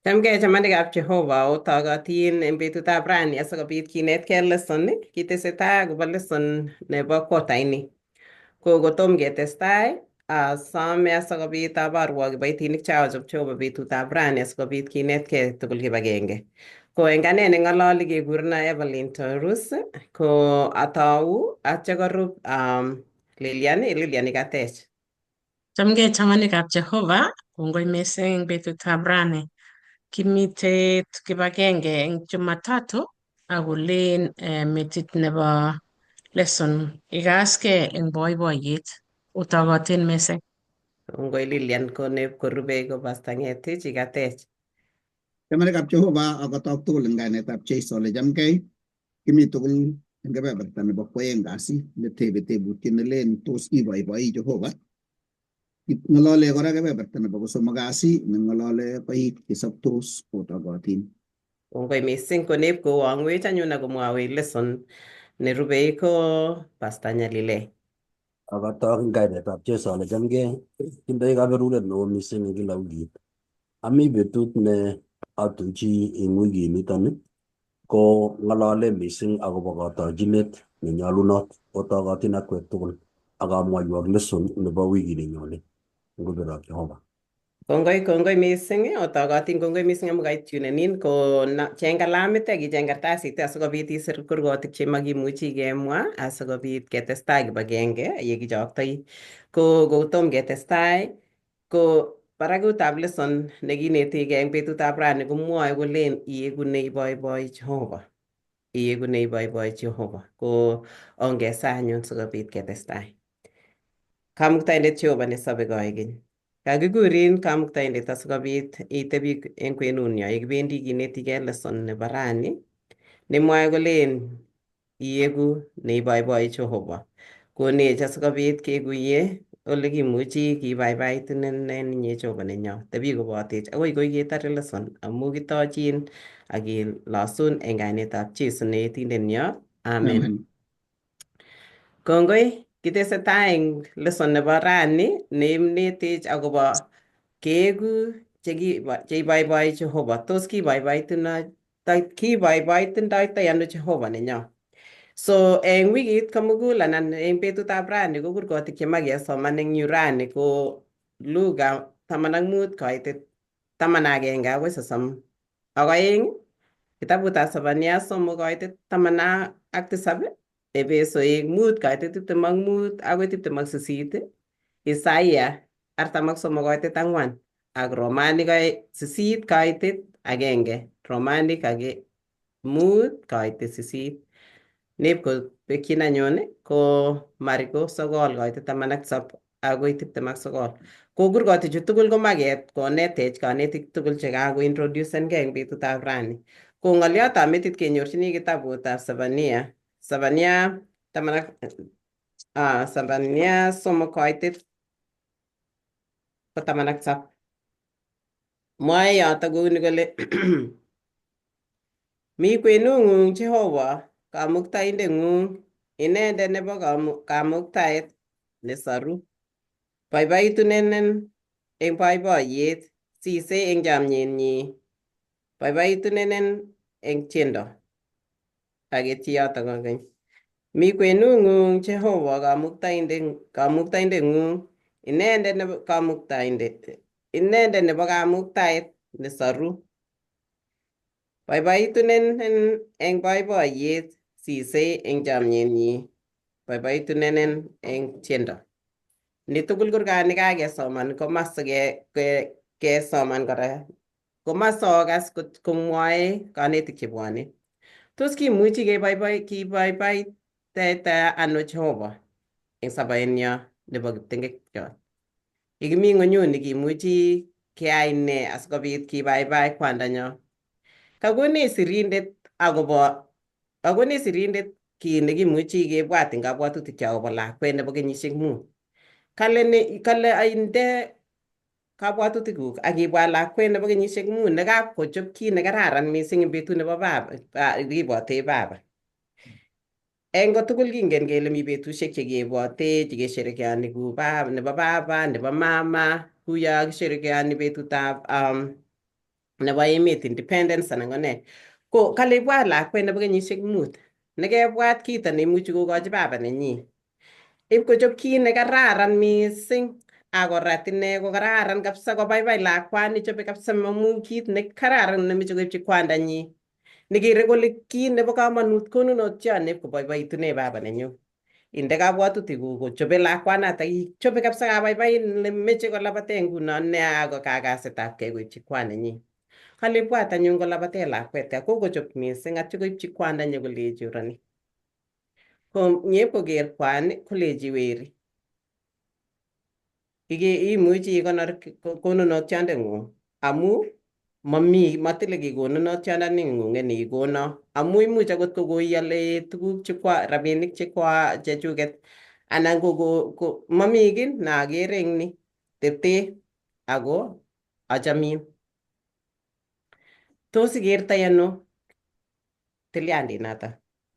Chamgei chamanikab Jehova otogotin en betutab rani asikobit kinetkei lesson kitesetai akobo lesson nebo quarter ini. Ko kotom ketestai asome asikobit aborwok kiboitinik cheochob Jehova betutab rani asikobit kinetkei tugul kibagenge. Ko en ane neng'ololi kekureno Evelyn Torus ko atou atya korub Lilian, Lilian ikatech. Chamgei chamanikab Jehova, kongoi mising eng betutab rani. Kimite kibagenge eng Jumatatu akolen metit nebo lesson ikaskei eng boiboiyet. Otogotin mising. Kongoi Lilian ko korube ko Pastor Ngetich ikatech. Chamanikab Jehova akotok tugul eng kainetab Jesu ole chamgei. Kimi tugul eng kebeberta nebo kwoeng kasi netebe tebutiet nelen tos iboiboi Jehova. Ng'olole kora kebeberta nebo kosomok kasi neng'olole koik chesoptos otogotin. Kongoi mising konep kowongwech anyun akomwawech lesson nerubei ko Pastor Nyalile. Akatok eng kainetab Jesu ale chamgei, tindoi kaberuret neo mising eng kila wikit. Ami betut ne atuchi eng wikinitoni ko ng'olole mising akobo kotochinet nenyolunot. Otogotin akwek tugul ak amwoiwok lesson nebo wikini nyone eng kuberoab Jehova. Kongoi kongoi mising otogotin kongoi mising amu kaitunenin ko cheng kalamit ak icheng kartasit asikobit isir kurgotik chemakimuchi kemwa asikobit ketestai kibagenge yekichoktoi. Ko kotom ketestai ko barakutab lesson nekinetigei eng betutab rani komwoe kolen ieku neiboiboi Jehova. Ieku neiboiboi Jehova. Ko ongesa anyun sikobit ketestai. Kamuktaindet Jehova nesobe koikeny. Kakikurin kamuktaindet asikobit itebi en kwenunyo yekibendi kinetigei lesson nebo rani nemwoe kolen ieku neiboiboi Jehova. Konech asikobit kekuye ole kimuchi kibaibaitinenen inye Jehova nenyo. Tebi kobotech akoi koi ketare lesson amu kitochin ak kelosun en kainetab Jesu ne etindenyo. Amen. Amen. Kongoi kitesetai eng lesson nebo rani neinetech akobo keeku cheiboiboi Jehova. Tos kiboiboitindoitoi ano Jehova nenyo? So eng wikit komugul anan eng betutab rani ko kurgotik chemakesoman eng yu rani ko Luka 15 koitet 11 akoi 32, kitabutab Zephania 3 koitet 17, Epesoek 5 koitet 25 akoi 28, Isaiah 43 koitet 4 ak Romanik 8 koitet 1, Romanik 5 koitet 8. Neb kobekyin anyun ko Mariko 9 koitet 17 akoi 29. Ko kurgotichu tugul ko maket konetech konetik tugul chekakointroducengei eng betutab rani. Ko ng'oliotab metit kenyorchini kitabutab Zephania, Zephania taman ak Zephania 3 koitet ko 17. Mwoe yoto kouni kole Mi kwenung'ung Jehova kamuktaindeng'ung, inendet nebo kamuktaet nesoru. Boiboitunenen eng boiboiyet, sisei eng chamyenyi. Boiboitunenen eng tiendo. Aketyi yoto kokeny. Mi kwenung'ung Jehova kamuktaindeng'ung, inendet nebo kamuktaindet, inendet nebo kamuktaet nesoru. Boiboitunenen eng boiboiyet, sisei eng chamyenyi. Boiboitunenen eng tiendo. Ni tugul kurgani kakesoman komasa kesoman kora komasa okas komwoe konetik chebwone. Tos kimuchi kiboiboiteta ano Jehova eng sobenyo nebo kiptengekchot? Yekimi ng'onyuni kimuchi keyai nee asikobit kibaibai kwandanyo? Kakonech sirindet akobo kakonech sirindet kiy nekimuchi kebwat eng kabwatutikcho akobo lakwet nebo kenyisiek 5. Kale ne kale ainde kabwatutikuk ak ibwat lakwet nebo kenyisiek 5 nekakochob kiy nekararan mising eng betut nebo baba kibwotech baba. Eng kotugul kingen kele mi betusiek chekebwote chekesherekeani ku baba nebo baba nebo mama kuyo kisherekeani betutab Nebo emet independence anan ko nee. Ko kale ibwat lakwet nebo kenyisiek 5 nekebwat kito neimuchi kokochi baba nenyi. Ipkochop kit nekararan mising akorat ine kokararan kabisa kobaibai lakwani chobe kabisa amu kit nekararan nemeche koipchi kwandanyi. Nekere kole kit nebo komonut konunotiot neipkoboiboitune baba nenyu. Inde kabwatutik kuk kochobe lakwanatak chobe kabisa kabaibait nemeche kolabate nguno nea ko kakasetabkei koipchi kwan nenyi. Kale ibwat anyun kolabate lakwet ka kokochop mising atyo koipchi kwandanyi kolechi uroni. Ko nyep koker kwan kolechi weri imuchi ikonor konunotiondeng'ung amu mami matile kiy konunotiondoning'ung'et nikikono amu imuch akot kokoiale tuguk chekwa rabinik chekwa chechuket anan ko mami kiy neakere eng ni tepte ako achamin. Tos ikertoi ano tilyandit noto?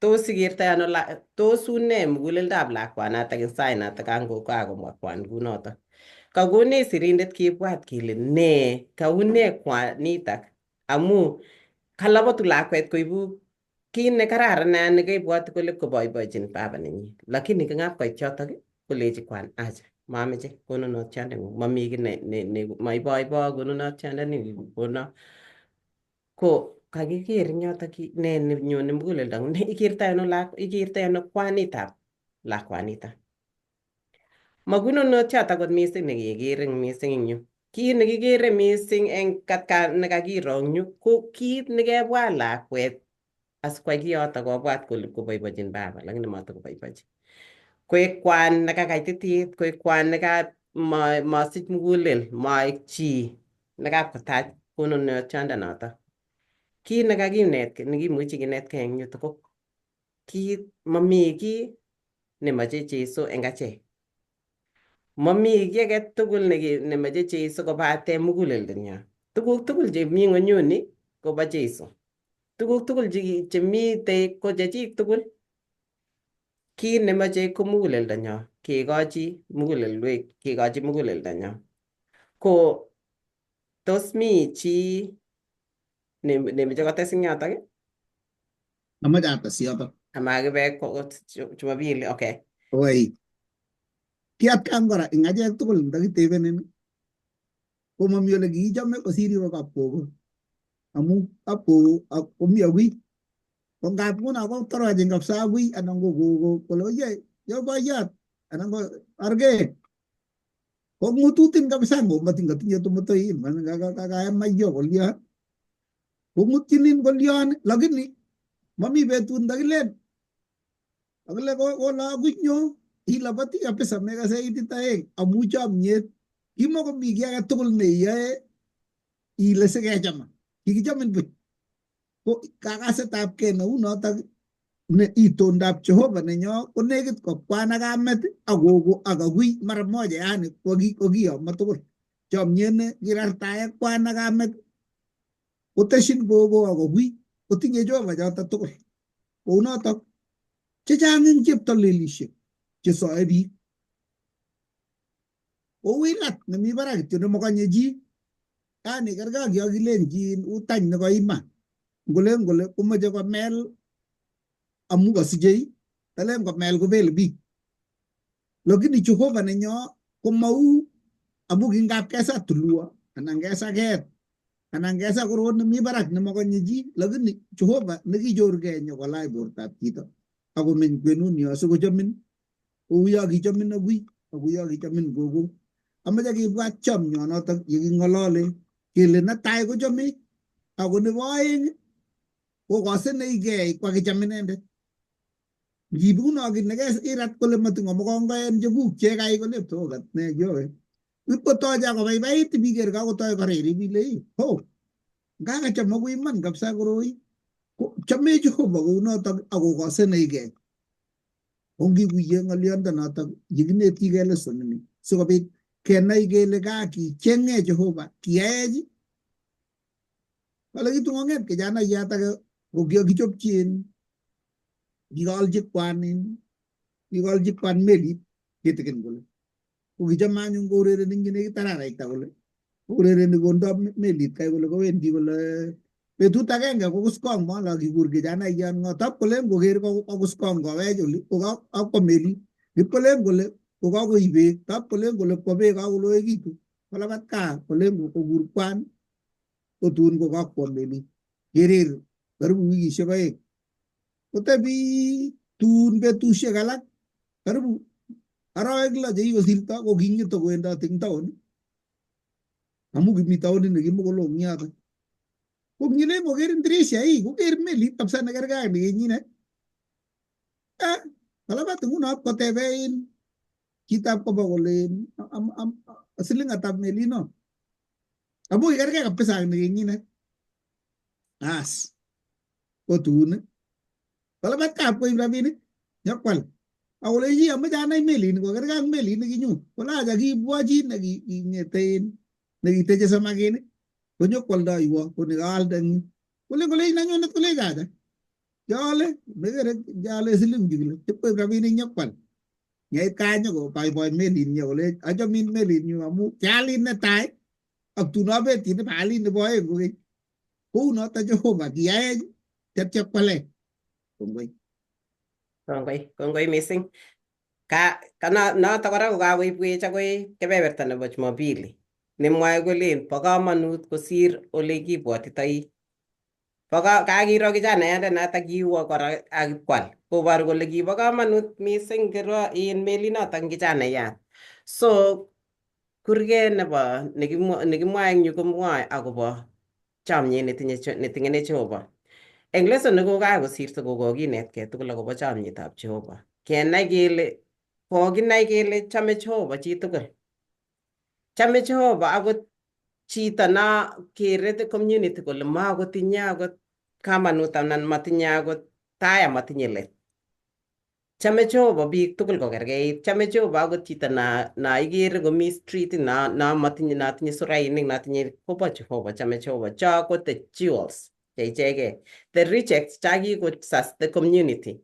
Tos ikertoi ano tos une muguleldab lakwanatak eng sait notok kakomwa kwan kunotok? Kakonech sirindet kibwat kele nee kaune kwanitak amu kalabotu lakwet koibu kit nekararan nea nekaibwoti kole koboiboichin baba nenyi lakini kingap koit yotok kolechi kwan acha mameche konunotiondeng'ung mami kiy ne maiboibo konunotiondoni kono ko kakiker eng yotok ne nenyone muguleldang'ung ne ikertoi ano ikertoi ano kwanitab lakwanitak. Makonunotiot akot mising nekekere mising eng yu. Kit nekikere mising eng katka nekakiro eng yu ko kit nekebwat lakwet asikwai kiyoto kobwat kole koboibochin baba lakini matakoboibochi. Koek kwan nekakaititit, koek kwan neka masich mugulel, maek chi nekapkotach konunotiondonoto. Kit nekakinet nekimuchi kinetkei eng yutok ko kit mami kiy nemoche Jesu eng achek. Mami kiy age tugul nemoche Jesu kobate muguleldonyo. Tuguk tugul chemi ng'onyuni kobo Jesu. Tuguk tugul chemitei ko chechik tugul. Kit nemoche ko muguleldonyo, kekochi mugulelwek, kekochi muguleldonyo. Ko tos mi chi nemoche kotes eng yotok? Amache ates yotok. Amakibe Jumapili, okay. Oi. Ki atkan kora eng achek tugul ndakitebenin ko mami ole kiichome kosir iwe kapkogo amu kapkogo komi agui ko ngap nguno kotorochin kabisa agui anan ko kogo kole oye yo boyot anan ko arge kongututin kabisa ngomatin katinye tumutoi kakae maiyo kolyon kong'utyinin kolyon lakini mami betut ndakilen akile kole agunyo ilabati kabisa mekase itit aeng amu chomyet kimokomi kiy age tugul neiyoe ile sikechama kikichomin buch ko kakasetabkei neu notok ne itondab Jehova nenyo konekit ko kwan ak kamet ak gogo ak agui mara moja yani kokiyomo tugul chomyet ne kirartae kwan ak kamet koteshin gogo ak agui kotinye Jehova choto tugul kounotok chechang eng cheptolelishek chesoe biik kou ilat nemi barak kityo nemokonye chi yani kerkei ak yo kilen chi utany nekoima ngolen kole komoche komel amu kosichei talen komel kobele biik lakini Jehova nenyo komau amu kingap kesa tulwo anan kesa ket anan kesa korot nemi barak nemokonye chi lakini Jehova nekichorkei nyokolach bortab chito akomeny kwenun yo sikochomin kou yo kichomin agui ako yo kichomin gogo amache kibwat chomyonotok yeking'olole kele netai kochomech ako nebo aeng kokoseneikei kwakicham inendet ngibuno kit nekirat kole matingo mokongoen chekuk chekai kole tokat ne kiowe ipkotoi akobaibait ibiker kakotoi koriri bile ho ngakacham akoi iman kabisa koroi chome Jehova kounotok akokoseneikei ongikuye ng'oliondo notok yekinetikei lesson ini sikobit kenai kele kakicheng'e Jehova kiyaech kale kitung'ong'et kijanaiyat ake kokiakichopchin kikalchi kwanin kikalchi kwan melit kitikin kole kokichome anyun kourereni eng yenekit araraita kole Urereni kondo melit kai kole kowendi kole betut agenge kokuskong molo kikur kijanaiyot ng'o tap kolen koker kokuskong kowech oli kokakwo melit kipkolen kole kokakoib beek tap kolen kole kwo beek kakoloekitu kolabat kaa kolen kokur kwan kotun kokakwo melit kerer karibu wikishek 2 kotebi tun betusiek alak karibu arawek 6 chekikosirto ko king'eto kowendoti eng taon amu kimi taonit nekimokolo eng yoto ko ngilen koker eng dirisha ii koker melit kabisa nekerkei ak nekinyine eh kalabat nguno kotebe in chitab kobo kole siling ata melino amu kikerkei kabisa ak nekinyine as kotun kolabat kap koib rabinik nyokwal akolechi amoche anai melini kokerkei ak melit nekinyu kole acha kiibwo chi neking'ete in nekiteche samakinik konyokwoldoiwo koni kaalde eng yu kole kolech nanyunet kolech acha kiale mekere kiale siling chu kile chepkoib rabinik nyokwal nyait kaa nyokoboiboi melinyi kolech achamin melinyu amu kialin netai ak tun abetyin baalin nebo aeng kokeny kou noto Jehova kiyaech tetyo kwalech kongoi. Kongoi, kongoi mising. Ka, ka noto kora kokakoibwech akoi kebeberta nebo Jumapili nemwoe kolen bo komonut kosir ole kibwotitoi. Bo kakiro kijanaiyande noto kiwo kora ak kwal koboru kole kibo komonut mising kiro in melinoto kijanaiyat. So kurget nebo nekimwoe eng yu komwoe akobo chomyet netinye neting'ene Jehova. Eng lesson nekokakosirto kokokinetkei tugul akobo chomyetab Jehova. Kenai kele kokinai kele chome Jehova chitugul. Chome Jehova akot chito na kere the community kole makotinye akot kamanut anan matinye akot tai amatinye let. Chome Jehova biik tugul kokerkeit. Chome Jehova akot chito na na ikere komi street na na matinye natinye surainik natinye kobo Jehova. Chome Jehova. Cho ko the jewels che ichegei. The rejects cha kikosas the community.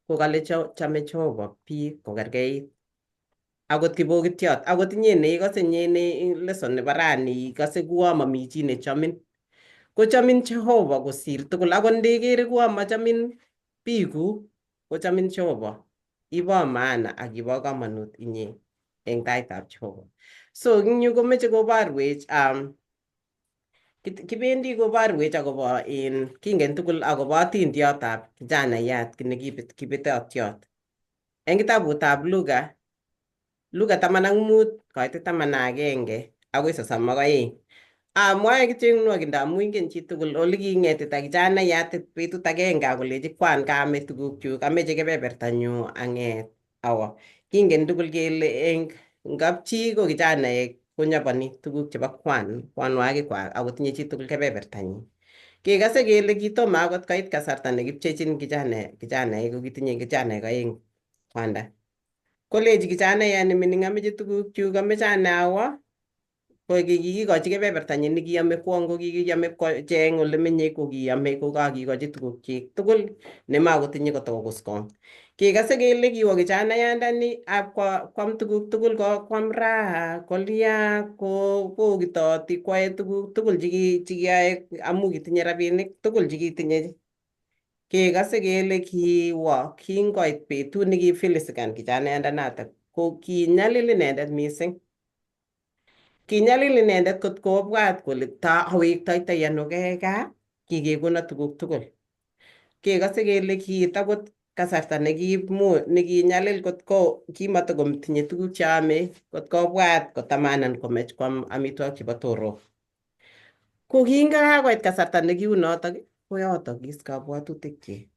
Ko kale chome Jehova biik kokerkeit. Akot kibokityot, akot inye neikose inye ne lesson nebo rani ikose kuo mami chi nechomin. Kochomin Jehova kosir tugul akot ndikere kuo machomin biikuk kochomin Jehova. Ibo maana ak ibo komonut inye eng taitab Jehova. So eng yu komeche koborwech kibendi koborwech akobo in kingen tugul akobo atindiotab kijanaiyat nekibetotiot. Eng kitabutab Luka, Luka 15 koitet 11 akoi 32. Amwae kityo eng nwokindo amu ingen chitugul ole kingetita kijanaiyat betut agenge akolechi kwan kaame tugukchuk ameche kebebertanyu ang'et awo. Kingen tugul kele eng ngapchi ko kijanaek konyoponi tuguk chebo kwan kwanwakikwak akotinye chitugul kebebertanyi. Kekase kele kitomo akot koit kasarta nekipchechin kijanaek ko kitinye kijanaek 2 kwanda. Kolechi kijanaiyat nemining ameche tugukchuk ameche ane awo ko kikikochi kebebertanyi nekiyome kwong ko kikiyome kocheng ole menye ko kiyome ko kakikochi tugukchik tugul nemakotinye kotokokuskong. Kekase kele kiwo kijanayandani ab kwam tuguk tugul ko kwam raha kolia ko kokitoti kwae tuguk tugul chekiyoe amu kitinye rabinik tugul chekitinye. Kekase kele kiwo kingoit betut nekifilisikan kijanayandanatak ko kinyalil inendet mising. Kinyalil inendet kot kobwat kole ta awektoitoi ano gei gaa kikekono tuguk tugul. Kekase kele kiit akot kasarta nekinyalil kot ko kimatakotinye tuguk cheame kot kobwat kotamanan komech kwam amitwogik chebo torok. Ko kingakoit kasarta nekiunotok koyotokis kabwatutikyik.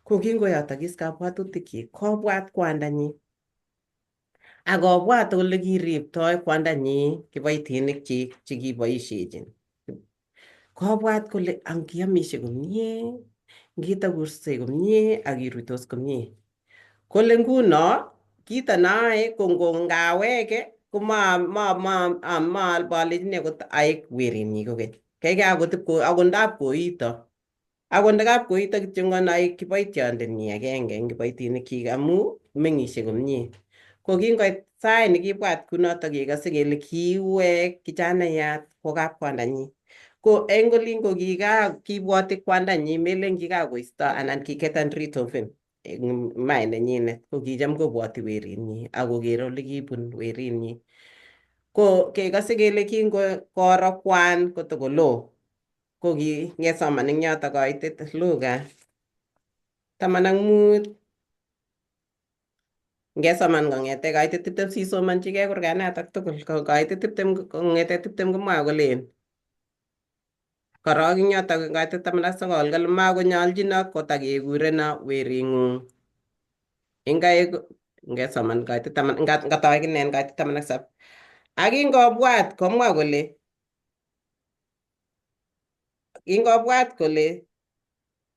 Ko kingoyotokis kabwatutikyik kobwat kwandanyi. Akobwat ole kiriptoi kwandanyi kiboitinikchik chekiboishechin. Kobwat kole angiamishe komie, ngitakursei komie ak iruitos komie. Kole nguno kito noe ko ngaweke ko ma ma ma ma bolechini akot aek werinyi kokeny. Kaikai akot akot ndap koito. Akot ndakap koito kityongon aek kiboitiondenyi agenge eng kiboitinikchik amu meng'ishe komie. Ko kingoit Sait nekibwat kunotok kekose kele kiwek kijanaiyat kwo kapkwandanyi. Ko eng olin ko kibwoti kwandanyi melen kikakoisto anan ki getan rid of him eng mind nenyinet ko kicham kobwoti werinyi ak kokere ole kibun werinyi. Ko kekose kele kingokoro kwan kotokoloo ko ki ngesoman eng yotok koitet Luka 15 ngesoman kong'ete kaitet 20 sisomonchigei kurganatak tugul ko kaitet 20 kong'ete 20 komwoe kolen korok eng yotok kaitet 19 kole makonyolchino kotakekureno wering'ung. Ingai ngesoman kaitet taman ngatoi kinen kaitet 17 ak kingobwat komwa kole kingobwat kole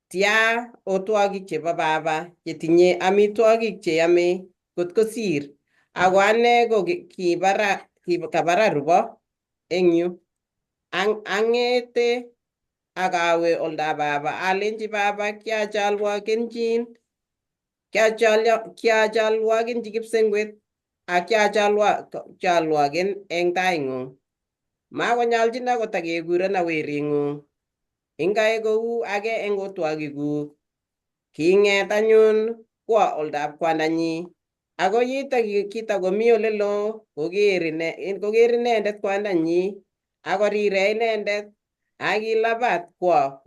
tia otwogik chebo baba chetinye amitwogik cheyome kot kosir ako ane ko kibara rubo eng yu ang'ete ak awe oldab baba alenji baba kiacholwokenjin kiacholwokenji kipsengwet ak kiacholwoken eng taing'ung. Makonyolchino kotakekureno wering'ung. Ingai kou age eng otwogikuk. King'et anyun kwo oldab kwandanyi ako yito kitakomi oleloo koker inendet kwandanyi akorire inendet ak kilabat kwo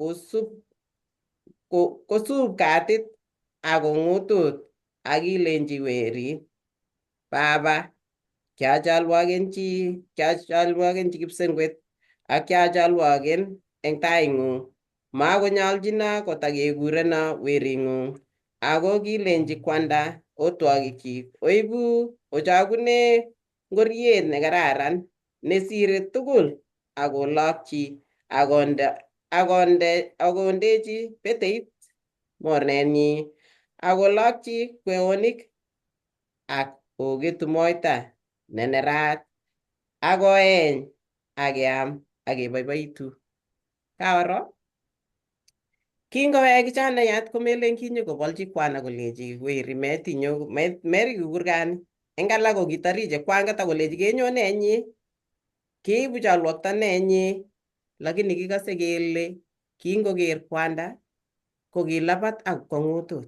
kosup katit ak kong'utut ak kilenji werit baba kiacholwokenji kipsengwet ak kiacholwoken eng taing'ung. Makonyolchino kotakekureno wering'ung. Ako kilenji kwanda otwogikyik oibu ochokune ngoriet nekararan nesire tugul ak olokchi akondechi peteit mornenyi ak kolokchi kweonik ak koketu moita nenerat ak koeny ak keam ak keboiboitu. Kaoro? Kingowek kijanaiyat komelen kinyokobolchi kwan akolenji weri metinyo meriku kurgani. Eng alak ko kitoriche kwan katakolenji kenyone inye keibu cholwokto ne inye lakini kikose kele kingoker kwanda ko kilabat ak kwong'utut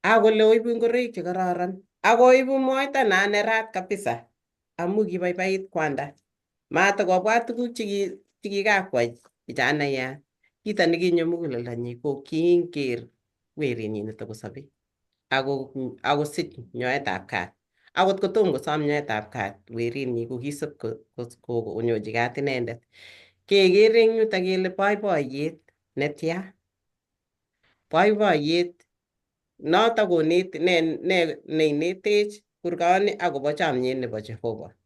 akole oibu ngoroik chekororon akoibu moita na nerat kabisa amu kibaibait kwanda. Matakobwat tuguk chekikakwai kijanaiyat. Kito nekinyo muguleldonyi ko kinger werinyi netokosobe akosich nyoetab kat. Akot kotom kosom nyoetab kat werinyi ko kisib konyochi kat inendet. Kekere eng yutok kele boiboiyet netya. Boiboiyet notok konet ne neinetech kurgani akobo chomyet nebo Jehova.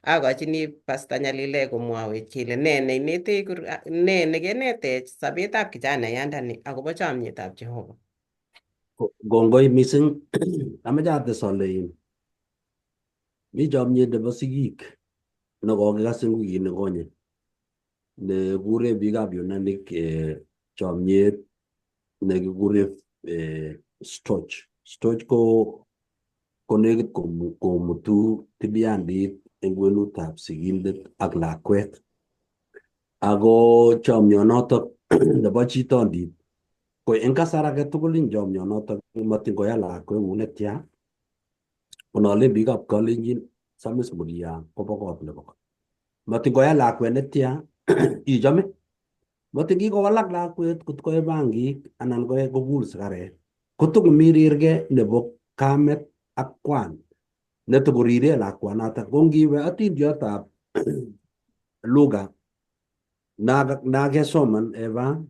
Akochini Pastor Nyalile komwowech kele ne neinetech ne nekenetech sobetab kijanaiyandani akobo chomyetab Jehova. Kongoi mising. Amache ates ale mi chomyet nebo sigik nekokikas eng wikit nekonye nekure biikab Yunanik chomyet nekikure storge. Storge ko konekit komutu tiliandit eng kwenutab sigindet ak lakwet. Ako chomyonotok nebo chitondit ko eng kasar age tugul ing chomyonotok matin koya lakweng'ung netya konolen biikab kalenjin samis muria kobo kot nebo matin koya lakwet netya ichome matin kikowalak lakwet kot koe bangik anan koe kokul sigaret kotokomi rirge nebo kamet ak kwan netokorire lakwanatak ko ngiwe atindiotab Luka nakesoman Eva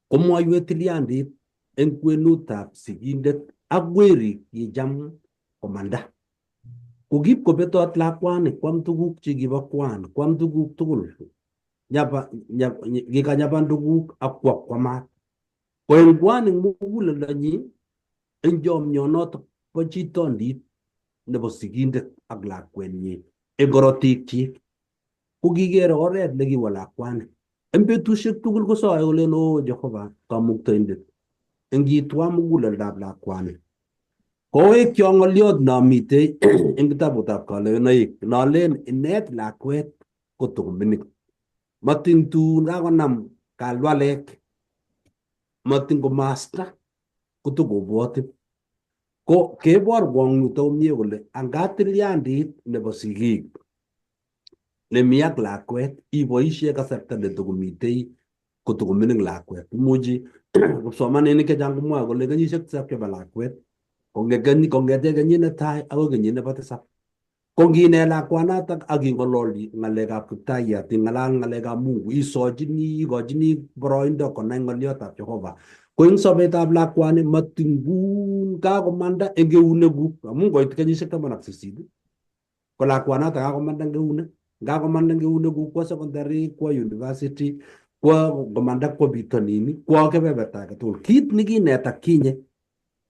komwoiwech tiliandit eng kwenutab sigindet ak werik kicham komanda. Ko kipkobetot lakwani kwam tuguk chekibo kwan, kwam tuguk tugul. Kikanyaban tuguk ak kwo kwamat. Ko eng kwan eng muguleldonyi eng chomyonotok bo chitondit nebo sigindet ak lakwenyi eng korotikchik ko kikere oret nekiwo lakwani. Eng betusiek tugul kosoe kolen o Jehova kamuktaindet eng kitwa muguleldab lakwani. Kowekcho ng'oliot nomitei eng kitabutab Kalewenoik nolen inet lakwet kotokomining. Matin tun kakonam kalwalek, matin komasta kotokobwoti. Ko keborwon yuto komie kole anga tilyandit nebo sigik nemi ak lakwet iboisie kasarta netokomitei kotokomining lakwet. Imuchi kipsomaninik chechang komwoe kole kenyisiek tisab chebo lakwet kong'ete kenyit netai akoi kenyit nebo tisab. Ko nginet lakwanatak ak ing'ololchi ng'alekab kiptayat, ing'alal ng'alekab Mungu, isochini, ikochini boroindo konai ng'oliotab Jehova. Ko eng sobetab lakwani matingun kakomanda eng eunekuk amu ngoit kenyisiek 18 ko lakwanatak kakomanda eng eunek. Ngakomanda eng eunekuk kwo secondary, kwo university, kwo komanda kwo bitonin, kwo kebeberta age tugul. Kit nekinet akinye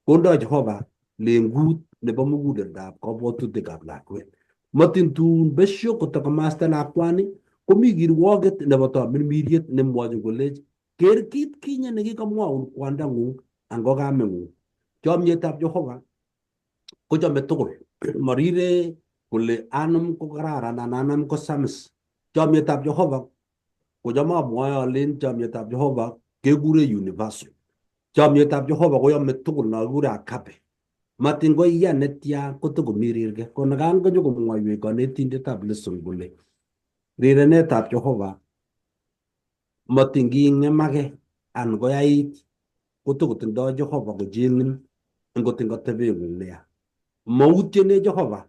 kondoi Jehova lengut nebo muguleldab kabwatutikab lakwet. Matin tun besio kotokomasta lakwani komi kirwoket nebo tamirmiriet nemwochin kolech ker kit kinye nekikamwaun kwandang'ung ango kameng'ung. Chomyetab Jehova kochome tugul. Marire kole anum ko kararan anan anum ko samis. Chomyetab Jehova kocham amwoe alen chomyetab Jehova kekure universal. Chomyetab Jehova koyome tugul nokikure agape. Matin koiya netya kotokomi rirge. Ko nekan konyokomwoiwech konetindetab lesson kole rirenetab Jehova matin king'emake anan koyait kotokotindoi Jehova kocheng'in ngot eng atebeng'ung neya. Mautyene Jehova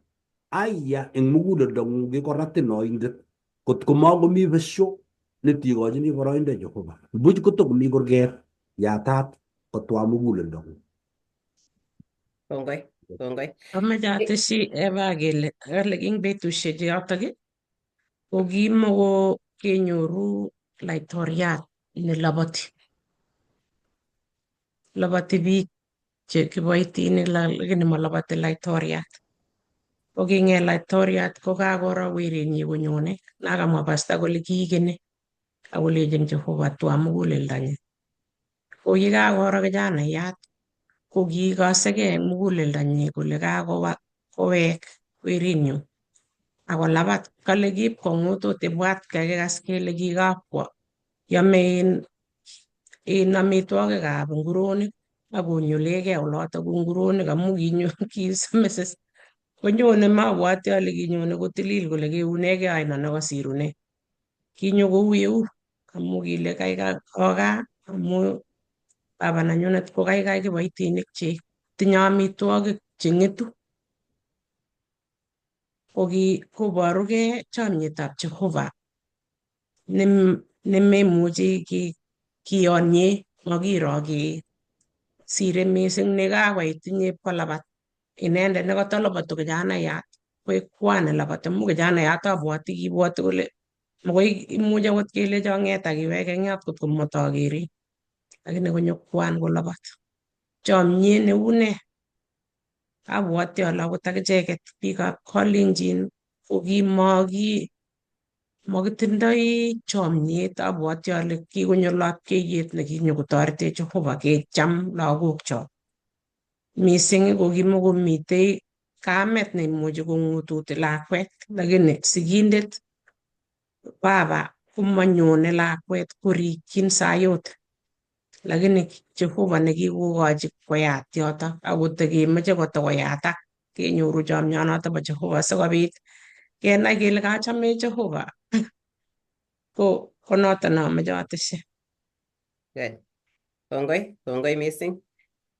aiya eng muguleldong'ung kikoratin oindet kot ko makomi besio netikochini boroindo Jehova. Buch kotokomi kurget yatat kotwa muguleldong'ung. Kongoi, kongoi. Ameche atesyi Eva kele kale ing betusiek chotok ko kimoko kenyoru laitoriat neloboti. Loboti biik che kiboitinik lakini maloboti laitoriat. Ko king'et laitoriat ko kakoro werenyi konyone nakamwa pasta kole kiikeni akolechin Jehova twa muguleldonyi. Ko yekakoro kijanayat ko kiikosekei eng muguleldonyi kole kakowek werinyu akolabat kale kiip kong'ut ot ibwat kakikas kele kikakwo yome in amitwogikab nguronik akonyulegei oloto ku nguronik amu kisamis konyone mabwati ale kinyone kotilil kole keunegei aino nekosirune. Kinyo kou yeu amu kile kaikai okaa amu baba nenyunet ko kaikai kiboitinik chik tinye amitwogik cheng'etu. Koborugei chomyetab Jehova nememuchi kiyonye makiro sire mising nekakoit inye ipkolabat inendet nekatoloboti kijanayat koek kwan neloboti amu kijanayat abwoti kibwoti kole makoi imuch akot kelecho ng'et akiweke eng yot kotko matakerin lakini konyo kwan kolabat chomyet neu ne abwoti ale akot akicheket biikab Kalenjin ko mokitindoi chomyet abwoti ale kikonyo lapkeiyet nekinyokotoretech Jehova kecham lagokchok. Mising ko kimokomitei kamet neimuchi kong'ututi lakwet lakini sigindet baba komanyone lakwet korikyin sayote lakini Jehova nekikokochi koyat yotok akot kemoche kotokoyatak kenyoru chomyonoto bo Jehova sikobit kenai kele kachame Jehova ko konoto nomoche atesyi. Good. Kongoi, kongoi mising.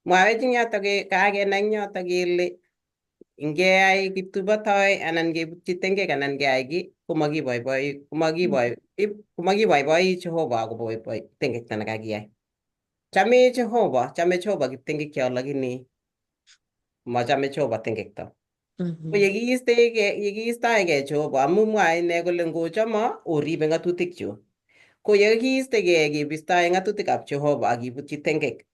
Mwawech eng yotok kakenai eng yotok kele ngeyai kiptubotoi anan kebutyi tengek anan keyai kiy komakiboiboi Jehova akoboiboi tengekta nekakiyai. Chame Jehova, chame Jehova kiptengekyo lakini machame Jehova tengekto. Ko yekiistoegei Jehova amu mwae ine kole ngochomo oribe ng'atutikchu. Ko yekiistegei kebistoe ng'atutikab Jehova ak kibutyi tengek.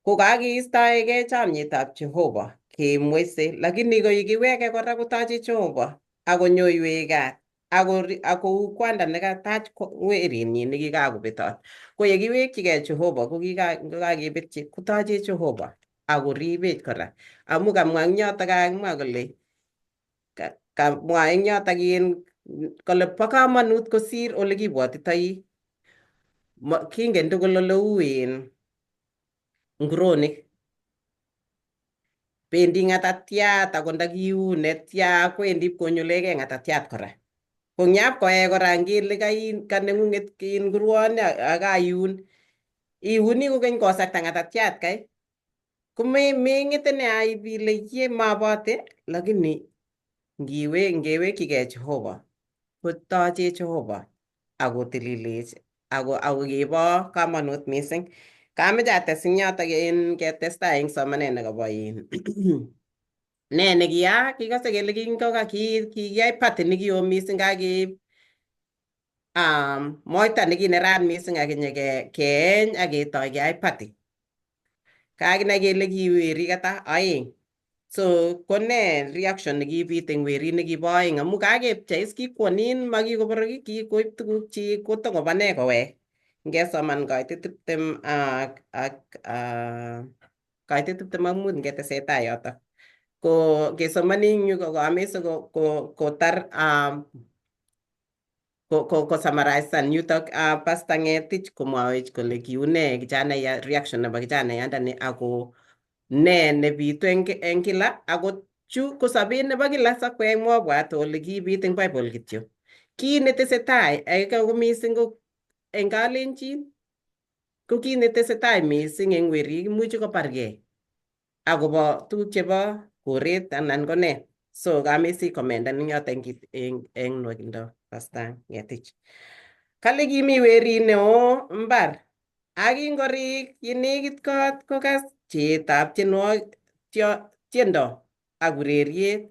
Ko kakiistoegei chamyetab Jehova kemwese lakini ko yekiweke kora kotache Jehova akonyoiwech kat akou kwanda nekatach werinyin nekikakobetot. Ko yekiwekchigei Jehova ko kakebetyi kotachech Jehova. Akoribech kora amu kamwa eng yotok kakimwa kole kamwa eng yotok in kole bo kamanut kosir ole kibwotitoi. Kingen tugul ole uu in nguronik bendi ng'atatiat ako ndakiun netya kwendi ipkonyulegei ng'atatiat kora. Ko ngyap koek kora ngele kaneng'ung'et in nguruoni ak kaiun iuni kokeny kosakta ng'atatiat kai ko meng'ete nea ile ye mabote lakini ngiwe ngewekchigei Jehova kotochech Jehova akotililech ako kibo kamanut mising. Kameche ates eng yotok en ketestai eng somanet nekobo in ne nekiyaak kikose kele kikiyai party nekio mising kakeib moita nekinerat mising akinye keeny ak ketoi keyai party. Kakinai kele ki werik ata oeng. So ko ne reaction nekibit eng werit nekibo oeng amu kakepchei is kikwonin makikoborok kikoib tuguk chik kotokoba ne kowek. Ngesoman koitet 20 ak koitet 25 ngetesetai yotok. Ko kesomoni eng yu ko kamese kotar ko summarizan yutok Pastor Ngetich komwawech kole kiune kijana reaction nebo kijanayandani ako ne nebitu eng kila ako chu ko sobet nebo kila sakwek mobwat ole kibit eng Bible kityo. Kit netesetai ko mising ko eng Kalenjin ko kit netesetai mising eng werik imuchi kobargei akobo tuguk chebo koret anan ko ne. So kamesi komendan eng yoto eng nwakindo Pastor Ngetich. Kale kimi werit neo mbar ak kingorik yenekit kot kokas pcheetab tiendo ak ureriet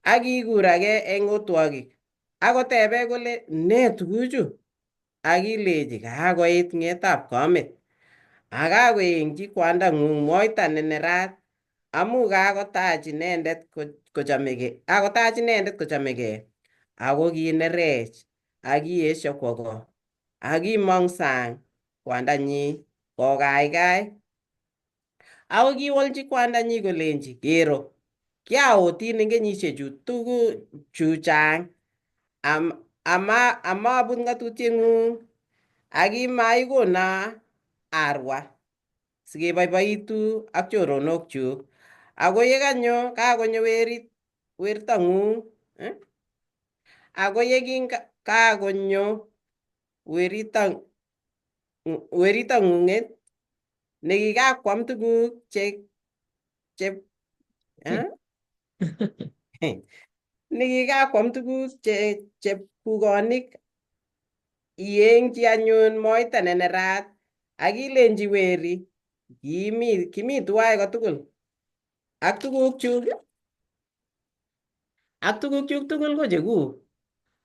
ak kikur age eng otwogik ak kotebe kole ne tuguchu ak kilechi kakoit ng'etab kamet ak kakoengchi kwandang'ung moita ne nerat amu kakotach inendet kochomegei kakotach inendet kochomegei ako kinerech ak kiesio kwo ko ak kimong sang kwandanyi kokaikai ako kiwolchi kwandanyi kolenji kero kiaotin eng kenyisiechu tugul chu chang amabut ng'atutieng'ung ak imaikona arwa sikeboiboitu ak choronokchuk ako yekanyo kakonyo werit wertong'ung eh? Ako yekikakonyo weritong'ung'et nekikakwam tuguk che eh? Nekikakwam tuguk che chepkukonik iengchi anyun moita ne nerat ak ilenchi weri kimi tuwai kotugul ak tugukchuk tugul ko chekuk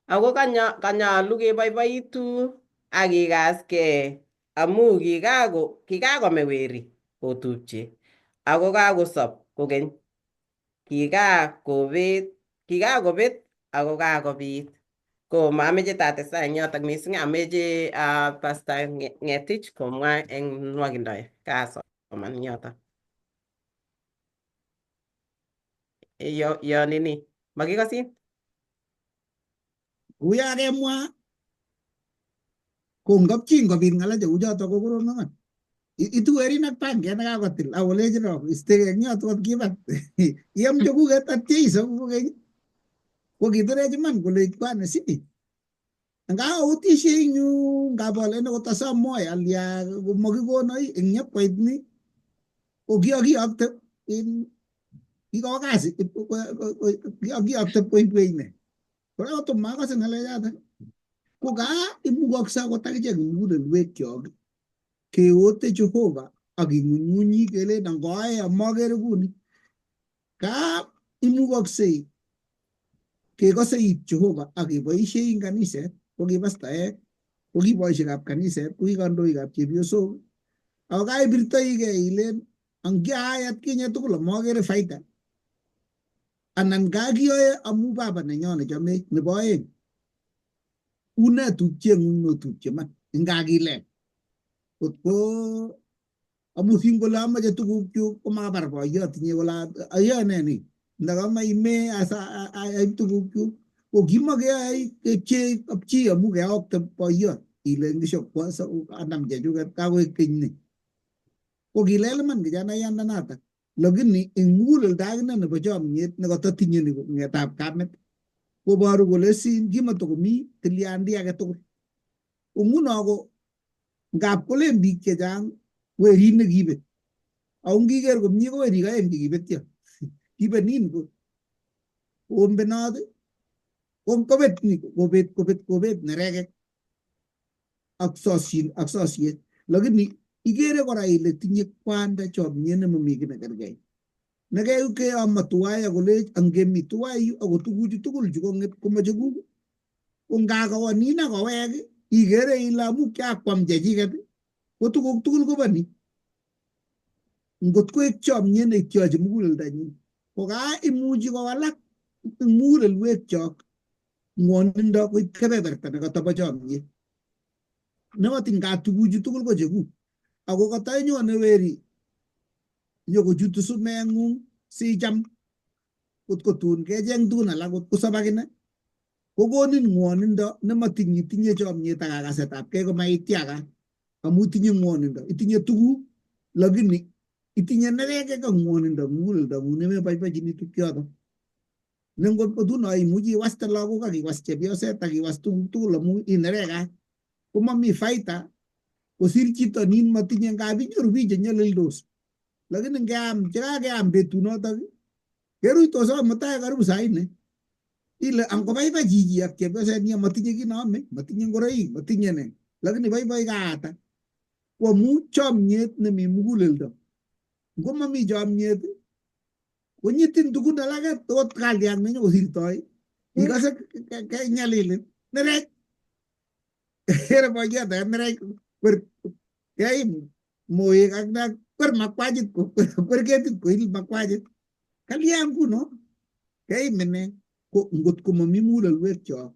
ako kanyolu keboiboitu ak kikaskei amu kikakome weri kotupche ako kakosob kokeny kikakobet ako kakobit. Ko mameche tatestai eng yotok mising ameche Pastor Ngetich komwa eng nwakindo kasoman eng yotok. Yo nini makikosin. Uya kemwa ko ngapchi ngobit ng'alek cheu choto ko korom iman. Itu werin ak panget nekakotil ak kolechin ro istegei eng yoto kot kibat. Iam chekuket ak Jeiso kokeny ko kitorech iman kole bwana si. Nga autisie eng yu ngap alen akot asom moi alya komokikono eng yep koit ni ko kiakiyokte kikowo kasi kiakiyokte koibwech ne. Kora kotom makose ng'alechoto ko kaa imukokse akot akichek mugulelwekyok keote Jehova ak king'unyng'unyi kelen angoae amakere kuni kaa imukoksei kekose it Jehova ak keboisie eng kaniset ko ki pastaek ko ki boisiekab kaniset ko ki kandoikab chepyosok ako kaibirtoigei ilen angiaai atkinye tugul amakere faida anan kakiyoe amu baba nenyo nechomech. Nebo oeng, une tupcheng'ung notupche man ingakilel kotko Amu sin kole amache tugukchuk komabar boyot inye kole ayoe nee ni ndakama ime asa aib tugukchuk ko kimakeyoe kepchei kapchi amu keokte boyot ile ngishokwo anam chechuket kakoek keny ni. Ko kilel iman kijanaiyandanatak lakini eng muguleldo akine nebo chomyet nekatatinye ni ng'etab kamet koboru kole sin kimatakomi tilyandi age tugul. Ko nguno ko ngap kolen biik chechang werit nekibet. Ako ngiker komie ko werik aeng chekibetyo. Kibet nin ko ombenot ko kobet ni kobet kobet kobet nerekek ak sosyin ak sosiet. Lakini ikere kora ile tinye kwanda chomyet nemomi kiy nekerkei. Nekeamo tuwai akolech angemi tuwai yu ako tuguchu tugul chu kong'et komachekuk ko ngakawo nin akowek ikere ile amu kiakwam chechiket ko tuguk tugul kobo ni. Ngot koek chomyet neityochi muguleldonyin ko kaa imuchi kowalak eng mugulelwekchok ng'wonindo koib kebeberta nekatabo chomyet. Nemotin nga tuguchu tugul ko chekuk. Ako katainyone weri nyokochutu sumeng'ung sicham kot ko tun kecheng tugun alak kot kosop akine kokonin ng'wonindo nematiny itinye chomyet ak kakasetabkei komaitiakat amu itinye ng'wonindo itinye tuguk lakini itinye nerekek ak ng'wonindo muguleldong'ung nemeboibochini tukchoto. Ne ngot kotuno imuchi iwaste lagok ak iwas chepyoset ak iwas tuguk tugul amu inerekat komomi faita kosir chito nin motinye ngap inyoru biik chenyolildos lakini ngeam chekakeam betunotok keruitos akoi mutai karibu saa nne ile angobaibai chichi ak chepyoset nyi motinye kiy neome motinye ngoroik motinye ne lakini boiboi kaata ko amu chomyet nemi muguleldo ngomomi chomyet konyitin tugun alake ot kalyang nenyokosirtoi ikose kenyalilin nerech kere boyot age nerech kwer keim moek ak ne kwer makwachit kwer ketit koil makwachit kalya nguno keim ine ko ngot komomi mugulelwekchok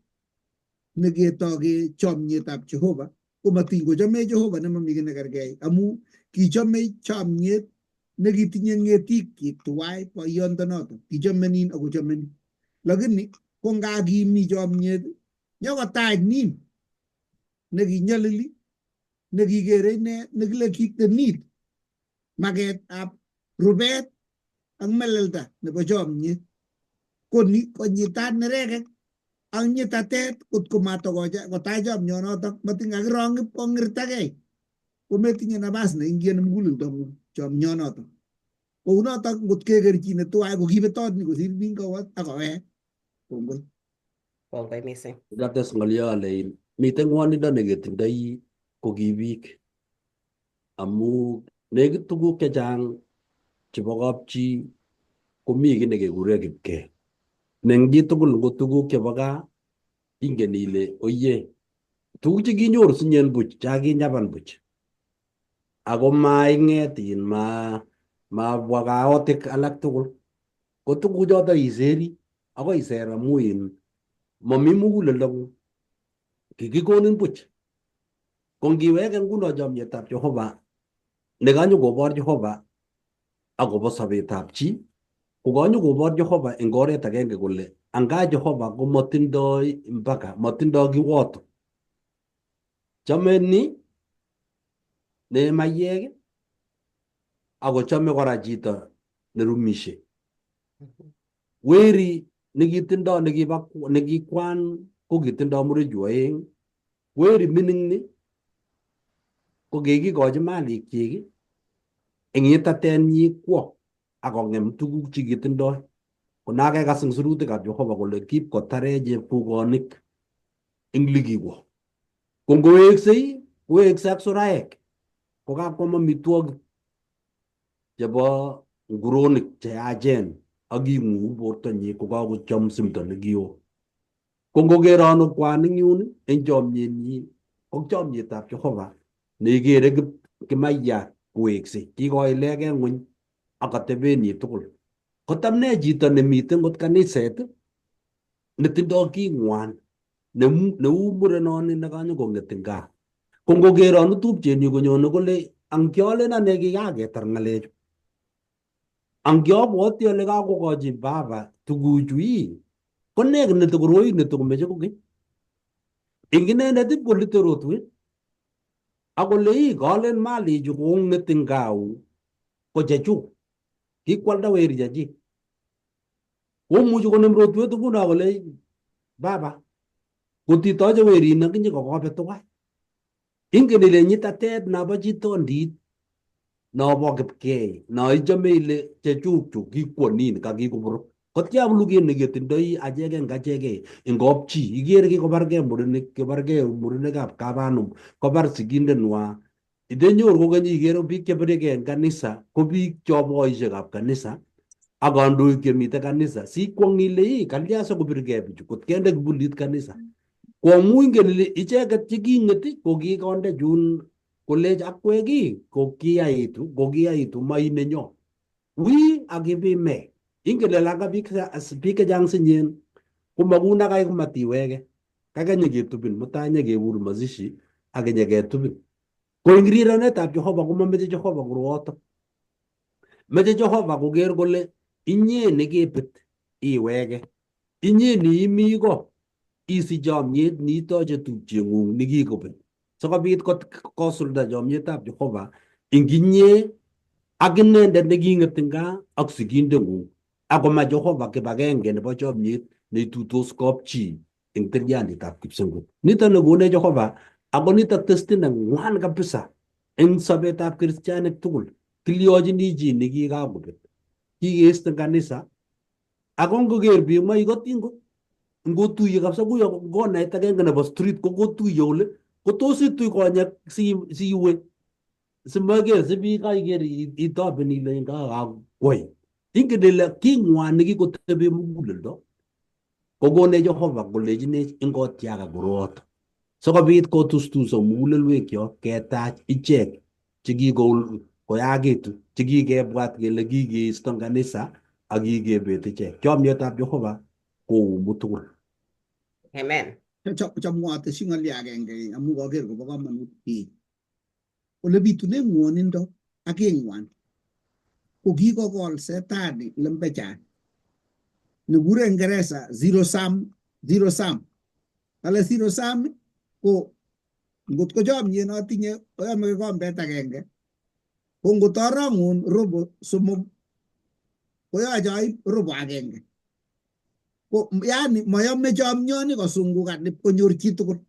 neketoke chomyetab Jehova komatiny kochome Jehova nemomi kiy nekerkei amu kichome chomyet nekitinye ng'etikyik tuwai boyondonoto kichome nin akochome ni lakini ko nga kimi chomyet nyokotach nin nekinyolili nekikere ine nekile keep the need maketab rubet ak melelda nebo chomyet ko ni konyitat nerekek ak nyitatet kot komatokotach chomyonotok matin kakirong ipkong'irtagei kometinye nabas neingioni muguleldong'ung chomyonotok. Kounotok ngot kekerchine tuwai ko kibetot ni kosir nin kowo ak kowek. Kongoi. Kongoi mising. Kates ng'olyo ale in miten ng'wonindo neketindoi ko ki biik amu nekit tuguk chechang chebo kapchi komi kiy nekekure kipkee. Ne eng chitugul ngo tuguk chebo gaa ingen ile oye tuguk chekinyoru sinyen buch chakinyapan buch ako maing'et in ma mabwa kaotik alak tugul ko tuguchoto iseri akoi iser amu in mami muguleldong'ung kikikonin buch. Ko ngiweke nguno chomyetab Jehova nekanyokobor Jehova akobo sobetab chi kokanyokobor Jehova eng oret agenge kole anga Jehova komotindoi mpaka motindoi kiwoto chome ni ne maiyek akochome kora chito nerumishe. Weri nekitindo nekiba nekikwan kokitindo murechu oeng weri mining ni ko kikikochi malikyik eng nyitatenyi kwo akong'em tuguk chekitindoi. Ko nakekas eng sirutikab Jehova kole kipkotare chepkukonik eng likiwo. Ko ngoweksei kowekse ak suraek kokakwam amitwogik chebo nguronik cheyachen ak king'uu bortonyi kokakochom simto nekio. Ko ngokerono kwan eng yun eng chomyenyi ko chomyetab Jehova neikere kimaiyat koweksei kikoilegei ng'weny ak atebenyi tugul. Kotam ne chito nemiten ngot kaniset netindoi king'wan neu murenoni nekanyokong'et eng gaa. Ko ngokeronu tupchenyu konyone kole Ang kiolen ane kikaketar ng'alechu. Ang kiabwoti ale kakokochi baba tuguchu ii, ko ne netokoroi netokomeche kokeny. Ing inendet ip kolite rotwet akole ii kalen malichu kong'et eng kau ko chechuk. Kikwalda weri chechik. Komuchi konem rotwet nguno kole baba kotitoche werini akinye kokobe tuwai. Ingen ile nyitatet nobo chitondit nobo kipkei no ichome ile chechuk chu kikwonin kakikoborok. Kotya luget neketindoi acheke eng acheke eng kapchi ikere kikobarkei murenik kibarkei murenikab kapanum kobar sigindenwa itenyoru kokeny ikere biik chebirekei eng kanisa ko biik cho boisiekab kanisa ak kandoik chemite kanisa sikwong ile ii kalya sikobirkei bichu kot kende kibulit kanisa ko amu ingen ile icheket cheking'et ko kikonde chun kolech akwek ii ko kiyaitu ko kiyaitu mai nenyo wi akipime ingen ile anga biik biik chechang sinyen komakun akai komatiweke kaikai nyeketubin mutai nyekekur mazishi ak nyeketubin ko eng rirenetab Jehova komameche Jehova koroyoto meche Jehova koker kole inye nekebet iweke inye neimi ko isich chomyet neitoche tupcheng'ung nekikobet sikobit kosulda chomyetab Jehova ing inye ak inendet neking'et eng gaa ak sigindeng'ung akoma Jehova kibagenge nebo chomyet neituitos kapchi eng tilyanditab kipsengwet. Nitok nekonech Jehova ako nitok testin neng'wan kabisa eng sobetab kristianik tugul. Kilyochini chi nekikakobet. Kikeiste eng kanisa ako ngoker biik maikoti ngo ngotuiye kabisa kuyo konait agenge nebo street ko kotuiye ole kotos itui konyek siwe simaker si biik kaiker itoben ile kakwai. Ingen ile king'wan nekikotebe muguleldo kokonech Jehova kolechinech ingotiaka koroyoto sikobit kotustuso mugulelwekyok ketach ichek chekikoyakitu chekikebwat kele kikeisto eng kanisa ak kikebet ichek. Chomyetab Jehova koumu tugul. Amen. Chomwo atesyi ng'olyo agenge amu kaker kobo komonut biik. Ole bitune ng'wonindo ak keng'wan ko kikokol setani lembechat nekure Ingeresa zero sum, zero sum. Kale zero sum ko ngot ko chomyet notinye koyome kikombet agenge ko ngot arong'un robo somok koyoche aib robo agenge. Ko yani mayome chomyoni kosungukan ipkonyor chitugul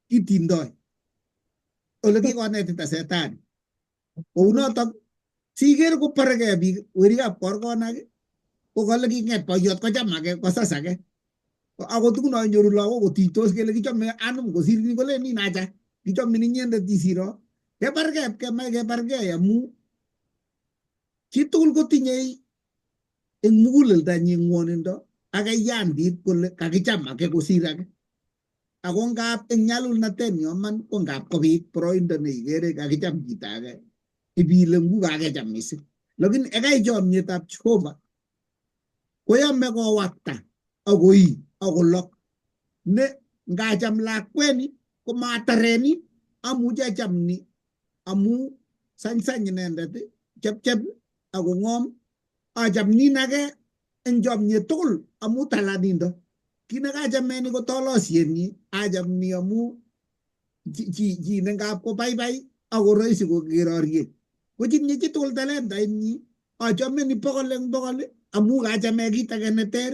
kitindoi ole kikonetita setani. Kounotok siker koparekei biik werikab korkonak ko kale king'et boiyot kocham age kosas age. Akot nguno inyoru lagok kotiitos kele kichome anum kosir ni kolen nin acha kichomin inyendet isiro. Kebarkei kemach kebarkei amu chitugul kotinyei eng muguleldanyi ng'wonindo ak yandit kole kakicham age kosir age. Ako ngap eng nyalulnatet nyo man ko ngap kobit boroindo neikere kakicham chito age ibile ngu kakecham mising. Lakini ekai chomyetab Jehova koyome kowakta akoi akolok ne ngacham lakweni komatareni amuchi acham ni amu sany inendet chepchep akong'om acham nin age eng chomyet tugul amu talanindo. Kit nekachameni ko tolosietnyi acham ni amu chi nengap kobaibai ako rahisi kokerorie. Ko tinye chitugul talentainyi achame ni bokol eng bokol amu kachame kit age neter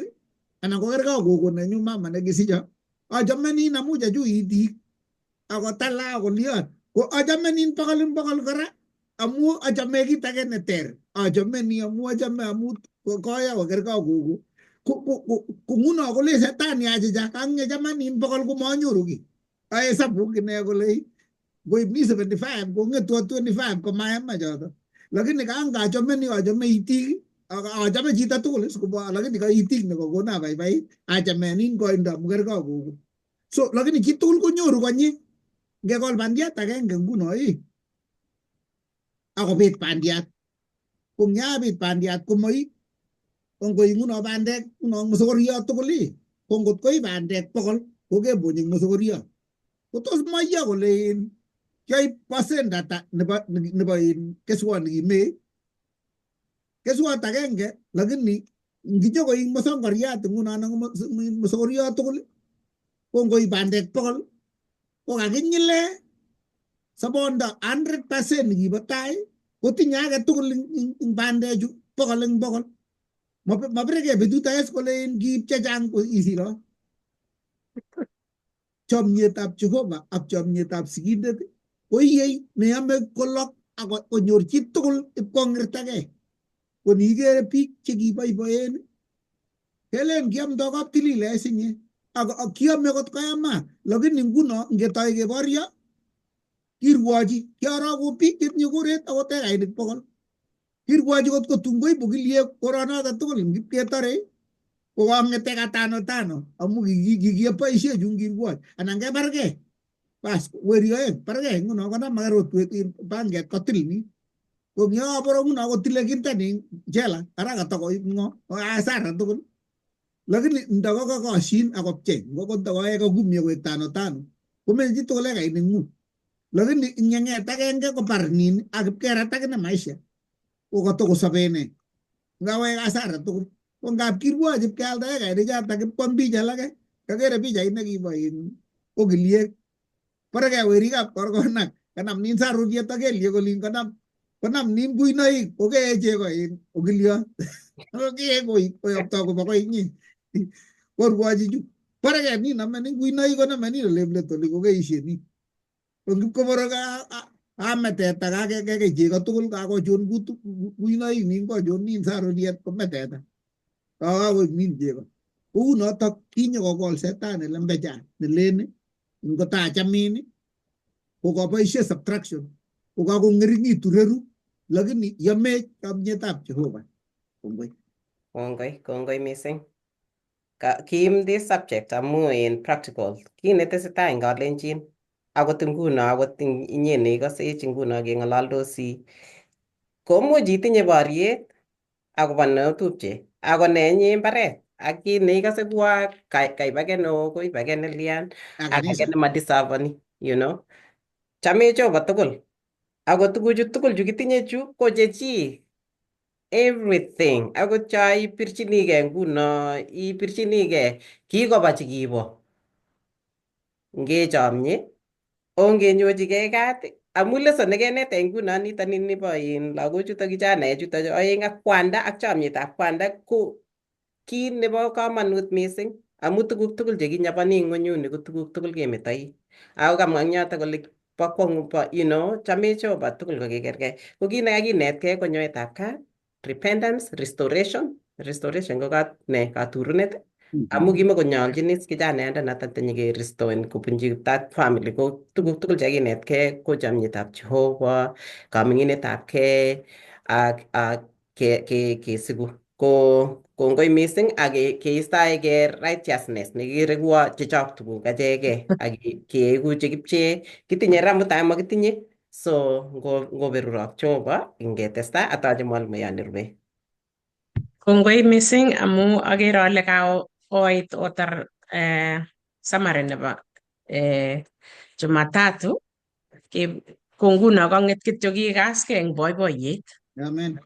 anan kokerkei ak gogo nenyu mama nekisicho. Achame nin amu chechu itik akotala akolion. Ko achame nin bokol eng bokol kora amu achame kit age neter. Achame ni amu achame amu koya kokerkei ak gogo. Ko nguno kole setani achicha kangechama nin bokol komanyoru ki. Ahesabu kine kole ngoib ni 75 kong'etwo 25 komayama choto. Lakini kangachome ni achame itik achame chito tugul lakini ka itik nekokona abaibait achame nin koindo amu kerkei ak gogo. So lakini chitugul konyoru konyi. Ngekol bandiat agenge nguno ii akobit bandiat. Ko ngyabit bandiat komoi ko ngoi nguno bandek nguno mosokoriot tugul ii ko ngot koi bandek bokol kokebony eng mosokoriot. Ko tos maiyo kole in Kiaib percent ata nebo nebo keswot nekimee keswot agenge, lakini nginyokoik mosongoriat nguno anan mosongoriot tugul ko ngoib bandek 100 ko kakinyile sobondo 100% nikibo tai kotinye age tugul ing bandechu 100 eng 100. Mabiregei betut age kole kiib chechang isiro. Chomietab Jehova ak chomietab sigindet koiyei neyome kolok ak konyor chitugul ipkong'irtagei. Ko nikere biik chekiboiboen kelen kiamdo kaptilile sinye ak kiame kot koyamat, lakini nguno ngetoi keborio kirwochi kiaroku biik chetinye koret akot ekainik 100 kirwochi kot kotun koibu kiliek koronoto tugul ngipketore kokang'et eka tano tano amu kikiboishe chun kirwoch anan kebargei bas weri oeng bargei nguno konamake rotwet panget kotil ni ko ngyo nguno kotile kinta ni jela ara katakoib ngo asara tugul, lakini ndakokokoshin akopchei ngokot kakumia koek tano tano komeche chitugul ekainik mut, lakini ngeng'et agenge kobar nin ak ipkerat akine maisha ko katokosobe ine ngawek asara tugul. Ko ngap kirwoch ipkealda ekainik chotok ipkwam biich alake kakere pichait nekibo in okiliek borekei werikab korkonak kanam nin saruriet ak kelyek olin konam konam nin kuinoik kokee chego in okiliot kokee koik koyopto koba koinyi korwochi chu borekei nin nome nin kuinoik konome nin oleplet oli kokeishe nin ko ngipkoborok ame teta kakekei chego tugul kakochun kuinoik nin kochun nin saruriet kome teta kakoik nin chego. Kou notok kinyokokol setani lembechat nelen ngotachamin kokaboishe subtraction kokakong'ering'itu reru, lakini yomech chomyetab Jehova. Kongoi. Kongoi, kongoi mising. Kim this subject amu in practical kit netesetai eng kalenjin akot nguno akot inye neikosech nguno keng'ololdosi komuch itinye boriet akobo neotupche ako nenyi mbaret ak kit neikose kuwa kaib age neo koib age nelian Ak ak age kanisa. nemadeserveni chamech Jehova tugul ako tuguchu tugul chu kitinye chu ko chechik everything akot cho ipirchinigei nguno ipirchinigei kikoba chikibo ngechomye ongenyochigei kat amu lesson nekenetech nguno nitoni nibo in lagochuto kijanaechuto oeng ak kwanda ak chomyetab kwanda ko kit nebo komonut mising amu tuguk tugul chekinyoboni ng'wenyuni ko tuguk tugul kemetoi ako kamwa eng yoto kole bo kwongut bo chamech Jehova tugul kokikergei ko kit nekakinetkei ko nyoetab kat, repentance, restoration. Restoration ko ne katurunet amu kimokonyolchin is kijanayandanata tinyekerestoen kobunchi that family ko tuguk tugul chekinetkei ko chomyetab Jehova, kaming'inetab kei ak ak kesiku ko kongoi mising ak keistoegei righteousness nekikere kuo chechok tuguk achekei ak keeku chekipchee kitinye ra mutai makitinye so ngoberurok Jehova ngetestai atoche mwalimuyon nerube. Kongoi mising amu akere ale kaoit otar summary nebo Jumatatu. Ko nguno kong'et kityo kikaskei eng boiboiyet Amen.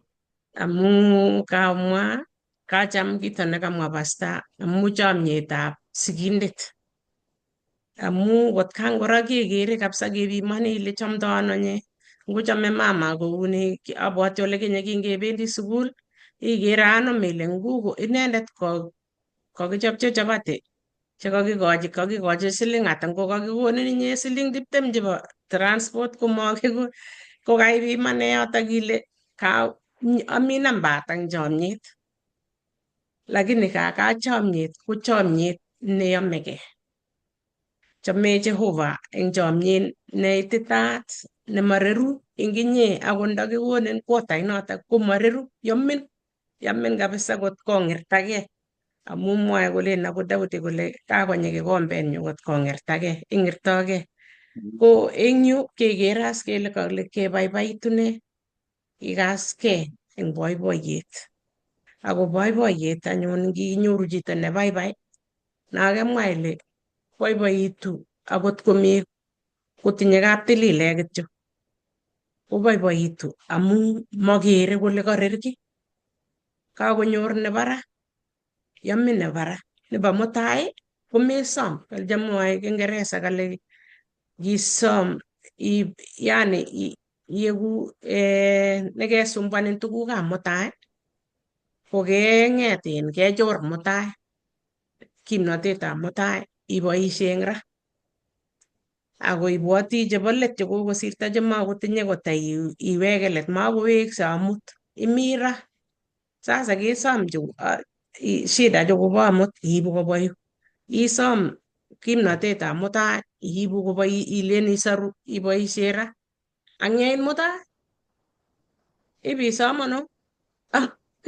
Amu kamwa kacham kito nekamwa pasta amu chomyetab sigindet amu kotkan kora kekere kabisa kepimoni ile chomdo ano nye ngochome mama kouni abwati ole kinye kingebendi sukul ikere anom ile nguko inendet ko kokichopchi chapati chekakikochi kakikochi siling ata ngokakikonin inye siling 20 chebo transport komakiko kokaipimane yotok ile ka ami namba ata eng chomyet lakini kaka chomyet ko chomyet neyomegei chome Jehova eng chomyet neititaat nemareru eng inye akot ndakikonin quota inotok komareru yomin yamin kabisa kot kong'irtagei amu mwoe kolen akot Daudi kole kakonyi kikombenyu kot kong'irtagei ing'irtogei ko eng yu kekere as kele kale kebaibaitu ne ikaskei eng boiboiyet ako boiboiyet anyun nginyoru chito nebaibai nakemwa ile boiboitu akot komi Kotinye kaptilile kityo koboiboitu amu mokere kole karer kiy. Kakonyor nebo ra, yomin nebo ra. Nebo mutai komesom, kale mwoe Kiingereza kale kisom yani ieku nekesumbuanin tugukab mutai kokeng'et kechor mutai kimnatetab mutai iboishe eng ra. Ako ibwoti chebo let chekokosirto chemakotinye kotai iweke let makowekse amut imi ra. Sasa kesom chu shida chokobo amut iibu kobwa yu. Isom kimnatetab mutai iibu kobwa ilen isoru iboishe ra. Ang yeit mutai ibisom ano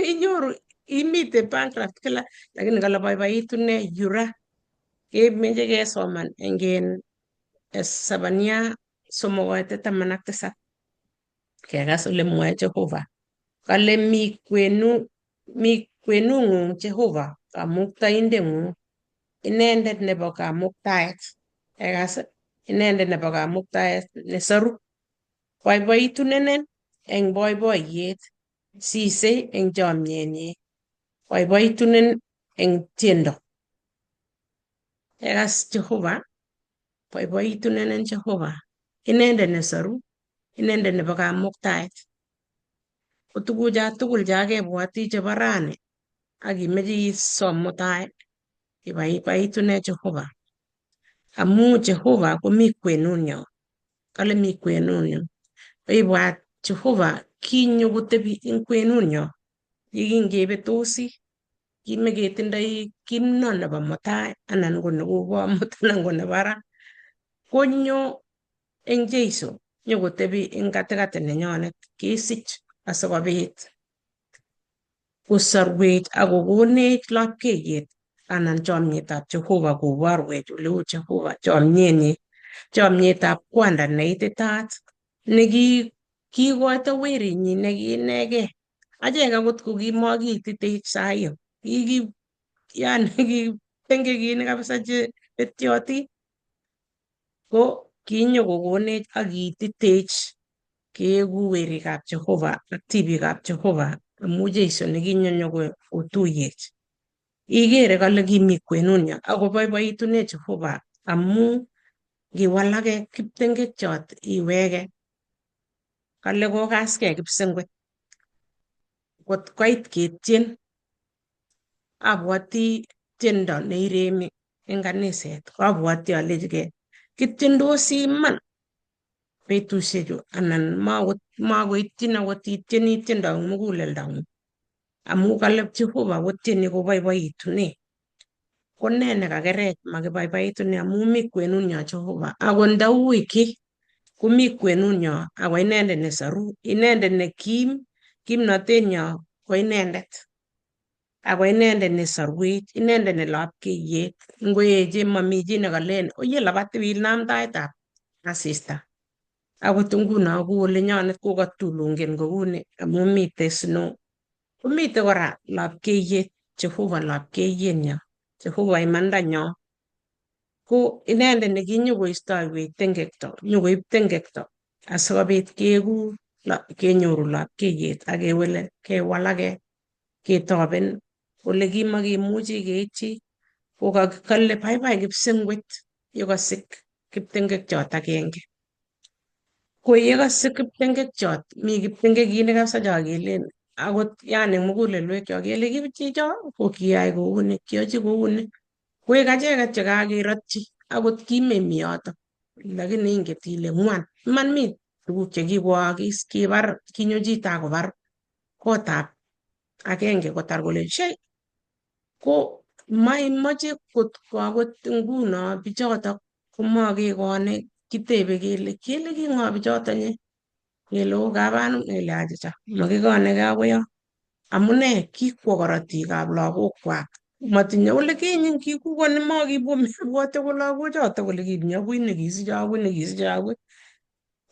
inyoru imite bankrupt kila lakini kale boiboitu ne yu ra. Kemeche kesoman eng Sabania 3:17. Kekas ole mwoe Jehova. Kale mi kwenu mi kwenung'ung Jehova kamuktaindeng'ung inendet nebo kamuktaet. Kekas inendet nebo kamuktaet nesoru. Boiboitunenen eng boiboiyet sisei eng chomyenyi. Boiboitunen eng tiendo. Kekas Jehova boiboitunenen Jehova inendet nesoru inendet nebo kamuktaet. Ko tugucha tugul chakebwoti chebo rani ak imeche isom mutai ibaibaitune Jehova. Amu Jehova komi kwenunyo. Kale mi kwenunyo. Ibwat Jehova kinyo kotebi eng kwenunyo yekingepetosi kimeketindoi kimno nebo mutai anan ko nekobo amut anan ko nebo ra. Konyo eng Jeiso nyokotebi eng katikati nenyonet kesich asikobit kosorwech ak kokonech lapkeiyet anan chomyetab Jehova koborwech oleu Jehova chomyenyi chomyetab kwanda neititaat neki kiikoito werinyi nekiinegei. Achek akot ko kimakiititech sahiyo kiki yani kitengekinik kabisa che betyotin ko kinyokokonech ak kiititech keeku werikab Jehova ak tibikab Jehova amu Jeiso nekinyo nyokotuiyech. Ikere kale kimi kwenunyo ako boiboitune Jehova amu ngiwalake kiptengekchot iweke. Kale kokaskei kipsengwet. Kot koit ketien abwati tiendo neiremi eng kaniset abwati alechigei kitiendosi iman betusiechu anan makoityin akot itieni tiendo eng muguleldong'ung amu kale Jehova kotieni koboiboitune. Ko ne nekakerech makiboiboitune amu mi kwenunyo Jehova akot ndaui kiy komi kwenunyo ako inendet nesoru inendet nekim kimnotenyo ko inendet ako inendet nesorwech inendet ne lapkeiyet ngoeche mami chi nekalen oye labat iwinam taitab asista. Akot nguno ku olinyonet kokatulungen kouni amu mitei snow. Komite kora lapkeiyet Jehova lapkeiyenyo Jehova imandanyo. Ko inendet nekinyokoistoiwech tengekto nyokoib tengekto asikobit keeku kenyoru lapkeiyet ak kewele kewalake ketoben ole kimakimuchi keityi ko kale baibai kipsengwet yekasik kiptengekchot agenge. Ko yekasik kiptengekchot mi kiptengekinik kabisa cho kelen akot yani mugulelwekchok kele kichicho ko kiyai kouni kiyochi kouni. Koek acheket chekakerotyi akot kimemi yoto lakini inget ile ng'wan iman mi tuguk chekikoakis kibar kinyo chito akobar kotab agenge kotar kole shei ko maimoche kotko akot nguno bichotok komakekone kitebe kele kele king'o bichoto nye kele o kabanum kele achicha makikonegei akoi yo amune kikwo korotikab lagokwak matinye ole kinye kikukoni makibwote ko lagochoto kole kimi akui nekisiche akui nekisiche akui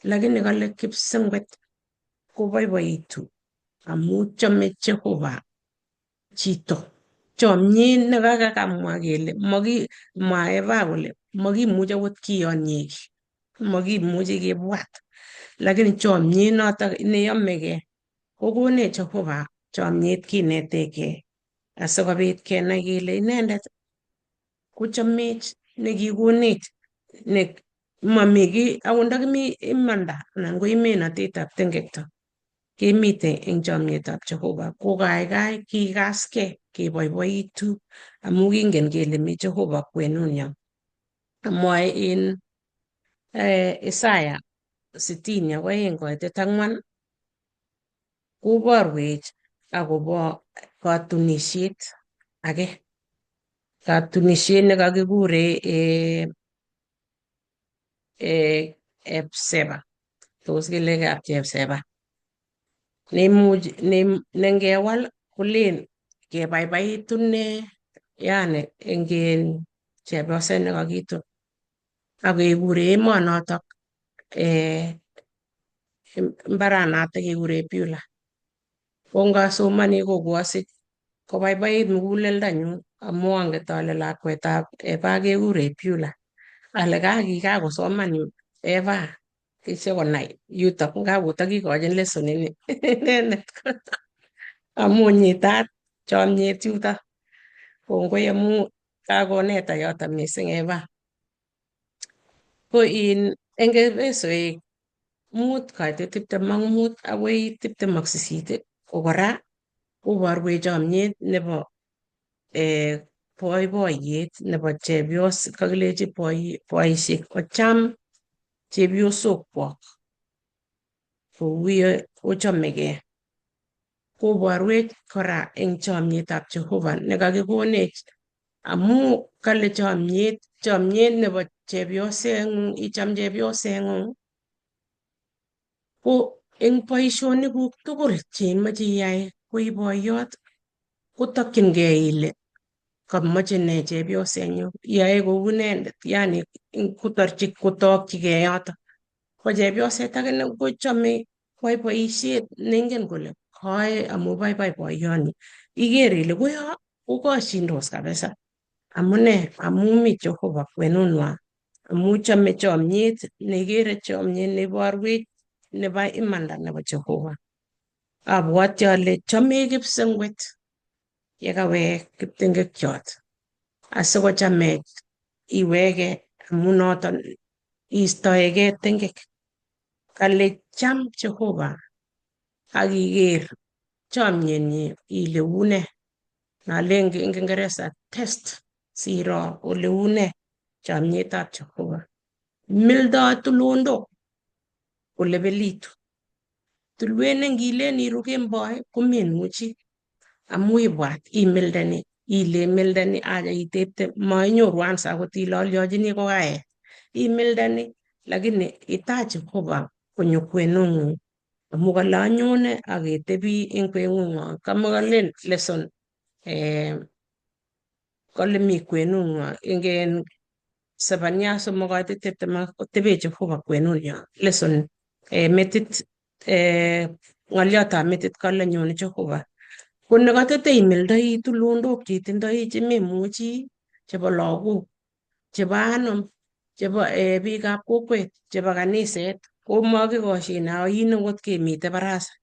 lakini kale kipsengwet koboiboitu amu chome Jehova chito chomyet nekakamwa kele mwae Eva kole makimuchi akot kiyonye kiy. Makimuchi kibwat. Lakini chomyet notok neyomegei kokonech Jehova chomyet kinetegei asikobit kenai kele inendet kochomech nekikonech ne mami kiy akot ndakimi imanda anan ko imenotetab tengekto kemite eng chomyetab Jehova. Ko kaikai kikaskei keboiboitu amu kingen kele mi Jehova kwenunyo. Mwae in Isaya 62 koitet 4 koborwech akobo katunisiet age. Katunisiet nekakikure Epseba. Tos kile kapchepseba. Neimuch nengewal kolen kebaibaitu ne yani eng chepyoset nekakitun ak kekure emonotok mbaranatok kekure Beulah. Ko ngasomani kokwasich kobaibait muguleldanyun amu anget ale lakwetab Eva kekure Beulah. Ale kikakosoman Eva sikonai yutok ngakotakikochin lesson ini inendet amu nyitat chomyet yutok. Kongoi amu kakoneta yoto mising Eva. Ko in eng Efesoek 5 koitet 25 akoi 28 ko kora koborwech chomyet nebo boiboiyet nebo chepyos kakilechi boisiek ocham chepyosokwok kou ye ochomegei. Koborwech kora eng chomyetab Jehova nekakikonech amu kale chomyet chomyet nebo chepyoseng'ung icham chepyoseng'ung ko eng boisionikuk tugul cheimoche iyai koi boiyot kotokyingei ile kamoche nee chepyosenyu iyoe kou inendet yani kotorchi kotokyigei yoto. Ko chepyoset akine kochome kwai boisiet neingen kole kae amu baibai boiyonyu. Iker ile koyo kokoshindos kabisa. Amune amu mi Jehova kwenunwa amu chome chomyet nekere chomyet neiborwech nebo imanda nebo Jehova. Abwati ale chome kipsengwet yekawek kiptengekyot asikochamech iwege amu noton istoegei tengek. Kale cham Jehova ak iker chomyenyi ile une. Nalen eng Kiingereza test siro ole une chomyetab Jehova. Mildoi tulondok kolepelitu. Tulwet ne ngilen iru kemboi komemuchi amu ibwat imildeni ile imildeni aja itepte mainyoru answer akot ile alyochini kokaet. Imildeni lakini itach Jehova konyo kwenung'ung amu kale anyone aketebi eng kwenung'wong. Kama kalen lesson kale mi kwenung'wong eng Sepania 3 koitet 20 kotebe Jehova kwenunyo. Lesson metit ng'olyotab metit kale nyone Jehova. Ko nekatete imildoi tulondok cheitindoi chememuchi chebo lagok chebo anom chebo biikab kokwet chebo kaniset komakikoshine ain akot kemite barasa.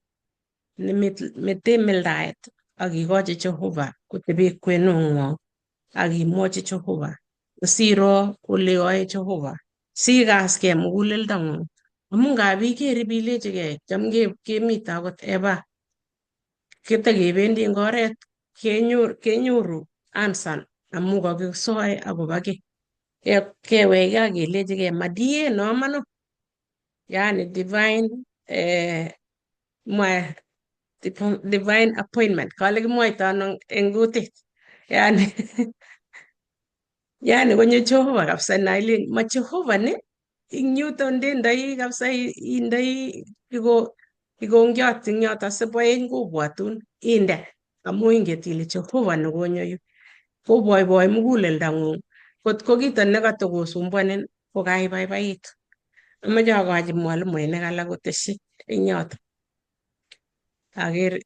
Mete mildaet ak ikochi Jehova kotebi kwenung'wong ak imwochi Jehova siro ole yoe Jehova sikaskei muguleldang'ung amu ngap iker ibilechigei cham kemite akot Eva kitekebendi eng oret kenyoru answer amu kakisoe akobo kiy. Kewekei ak kelechigei madie no mano yani divine mwae divine appointment kale kimwoito ano eng kutit yani yani konyo Jehova kabisa na ile ma Jehova ni ing yuto ndendoi kabisa indoi kikongiot ing yoto siboeny kobwatun inde amu inget ile Jehova nekonyo yu koboiboi muguleldang'ung kot ko kito nekatokosumbuanin ko kaibaibaitu. Amache akochi mwalimuinik alak kotesyi eng yoto. Aker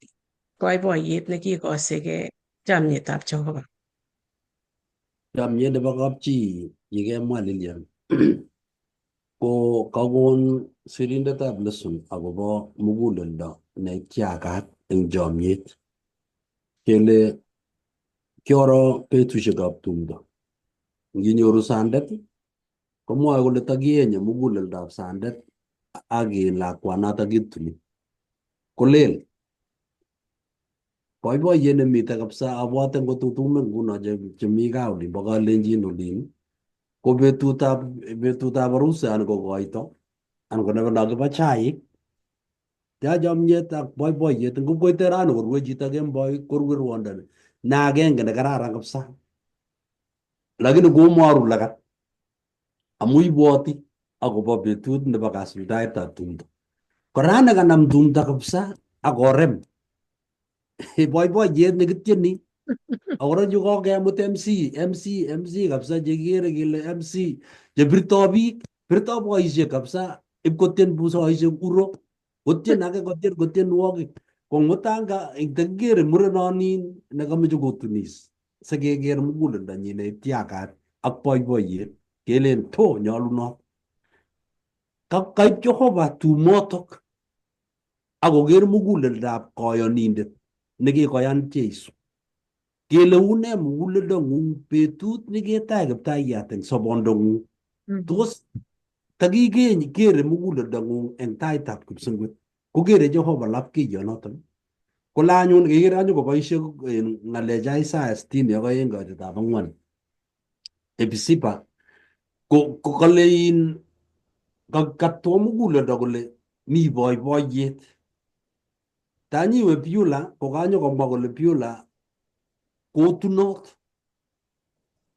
boiboiyet nekikosigei chomyetab Jehova. Chomyet nebo kapchi yekemwa Lilian Ko kakon sirindetab lesson akobo muguleldo neityakat eng chomyet. Kele kioro betusiekab tumdo. Nginyoru sandet komwoe kole takienye muguleldab sandet ak in lakwanatak kituni. Kolel boiboiyet nemite kabisa abwote ngotutume nguno chemi gaa olimbo kalenjin olin ko betutab harusi anan ko koito anan ko nebo kibo chaik tia chomyet ak boiboiyet ngipkoite rani korue chito kemboi korue rwondo ne agenge nekararan kabisa lakini komaru lagat amu ibwoti akobo betut nebo kasuldaetab tumdo. Kora nekanam tumdo kabisa akorem boiboiyet nekityeni akora chu kokemut MC MC MC kabisa chekikere kele MC chebirto biik birto boisiek kabisa ipkotyen busoisiek uro kotyen ake kotyen kotyenwogik ko ngutanga takikere murenonin nekomoche kotunis sikeker muguleldonyin neityakat ak boiboiyet kelen to nyolunot kaib Jehova tumotok akoker muguleldab koyonindet nekikoyan Jesu kele une muguleldongung betut neketach kiptayat eng sobondongung tos takikeny kere muguleldongung eng taitab kipsengwet kokere Jehova lapkeiyonoton kole anyun kekere anyun koboisie ng'alecha Isaya 62 koitetab ang'wan Episipa ko kale in katwo muguleldo kole mi boiboiyet tanyiwe Beulah kokanyo komwa kole Beulah kotunot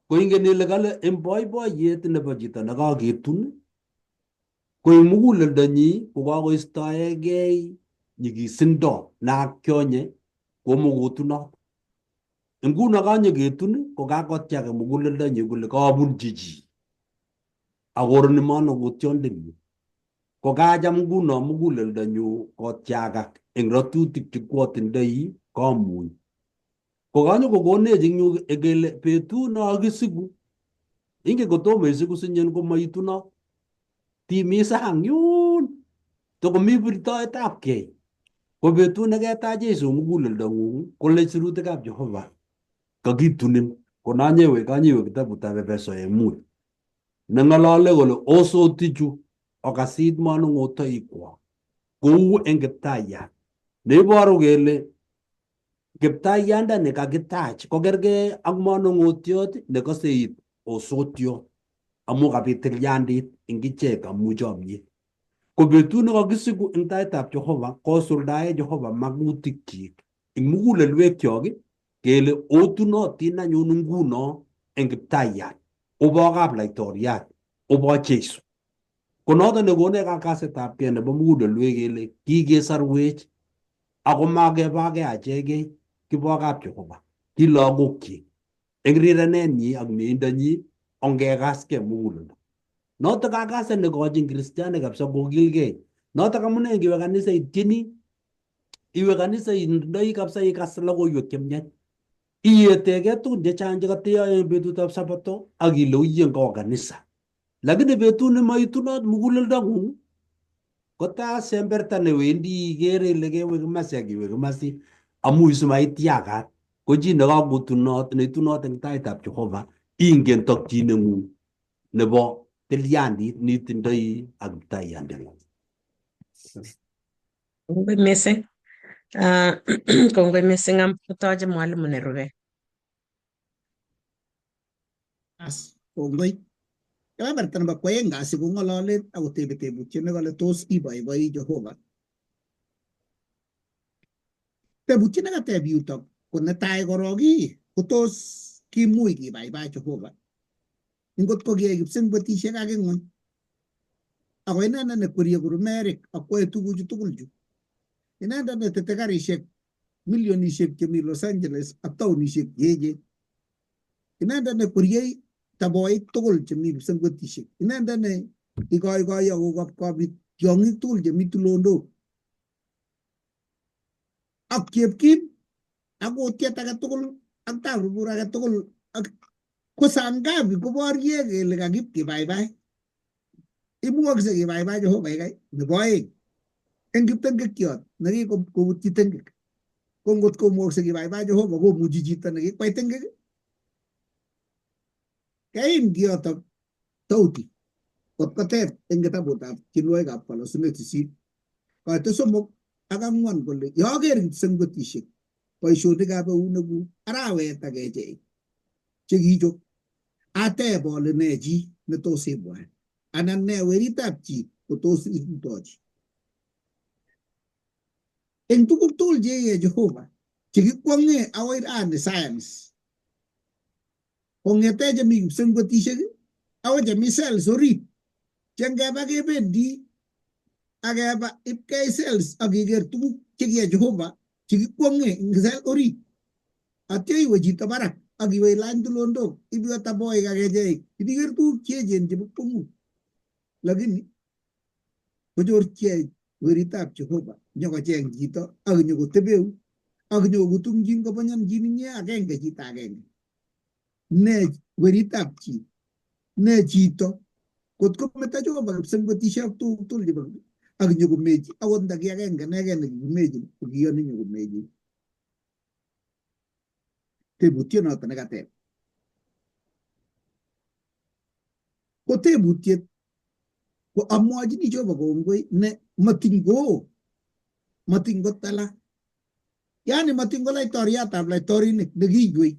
ko ingen ile kale eng boiboiyet nebo chito nekaketun ko eng muguleldonyi kokakoistoegei nyikisindo nakyonye komokotunot nguno kanyeketun ko kakotiak eng muguleldonyi kole kabunchi chi akor ni manong'otyondenyu ko kacham nguno muguleldonyu kotyakak eng ratutik chekwotindoi kamuny ko kanyokokonech eng yu kele betut nokisiku ingen kotomo isiku sinyen komaitunot timi sang yun tokomi birtoetab kei ko betut neketach Jesu muguleldongung kole sirutikab Jehova kakitunin konanyewe kanyewe kitabutab Efeso en mut neng'olole kole osotichu okasit manung'otoikwok kou eng kiptayat neiboru kele kiptaiyandani kakitach kokergei ak manung'otiot nekoseit osotiot amu kabit tilyandit eng ichek amu chomyet. Ko betut nekakisiku eng taitab Jehova kosuldae Jehova magutikchik eng mugulelwekyok kele otunotin anyun nguno eng kiptayat obokab laitoriat obo Jesu. Ko noton nekonech kakasetabkei nebo mugulelwek kele kikesarwech ako makebakei achekei kibokab Jehova ki lagokyik eng rirenenyi ak mieindonyi ongekaskei muguleldo. Notok kakaset nekochin kristianik kabisa kokilgei. Notok amune ngiwe kanisa ityeni, iwe kanisa indoi kabisa ikas logoiwek chemiach. Iyetegei tugun chechang chekateyoe eng betutab sabato ak ile uyen kowo kanisa. Lakini betut nemaitunot muguleldongung ko ta semberta newendi ikere ile kewe kimasi ak iwe kimasi amu isimaityakat ko chi nekakotunot neitunot eng taitab Jehova ingen tokchineng'ung nebo tilyandit nitindoi ak kiptayandeng'ung. Kongoi missing. Kongoi missing toche mwalimu nerube. As kongoi. Kebeberta nebo kwoeng kasi kong'olole akotebe tebutiet nekole tos iboiboi Jehova. Tebutiet nekateb yutok ko netai korok ko tos kimuch kibaibai Jehova. Ngot ko kiyai kipsengwetisiek ak ing'weny. Ako inendet nekwerie kurumerik ak kwoe tuguchu tugul chu. Inendet netete karishek milionishek chemi Los Angeles ak taonishek cheechen. Inendet nekwerie taboik tugul chemi kipsengwetisiek. Inendet ne ikoikoi akokopkopit tiong'ik tugul chemi tulondok. Ak chepkim ak kutiet age tugul ak tabrubur age tugul ak ko saa ngapi koborye kele kakip kibaibai. Imukokse kibaibai Jehova kai nebo aeng eng kiptengekyiot nekikobutyi tengek. Ko ngot komukokse kibaibai Jehova komuchi chito nekikwai tengek keim kiotok tauti kot koteb eng kitabutab tienwogikab kalosunet 8 koite 3 ak 4 kole yoker kipsengwetisiek boisionikab eunekuk arawet ak kecheik chekiichob ateb ale ne chi netos ibwat anan ne weritab chi kotos irutochi. Eng tuguk tugul cheiyai Jehova chekikwong'e akoi rani science kong'ete chemi kipsengwetisiek akoi chemi cells orit che ngeba kebendi akeba ipkei cells akiker tuguk chekiyai Jehova chekikwong'e eng cell orit. Atya iwe chito barak ak iwe ilany tulondok ibiwe taboik ak kecheik ibiker tuguk cheechen chebo kwong'ut. Lakini kochorchigei weritab Jehova nyokocheng chito ak nyokotebeu ak nyokokutungjin kobonyonchin inye agenge chito agenge. Ne weritab chi? Ne chito? Kot kometo Jehova kipsengwetisiek ak tuguk tugul chebo ak nyokomechi akot nda kiy agenge inegen nekikimechin kokiyoni nyokomechin. Tebutiet noto nekateb. Ko tebutiet ko amwachini Jehova kongoi ne matiny koo matiny kotala yani matiny ko laitoriatab laitorinik nekiywei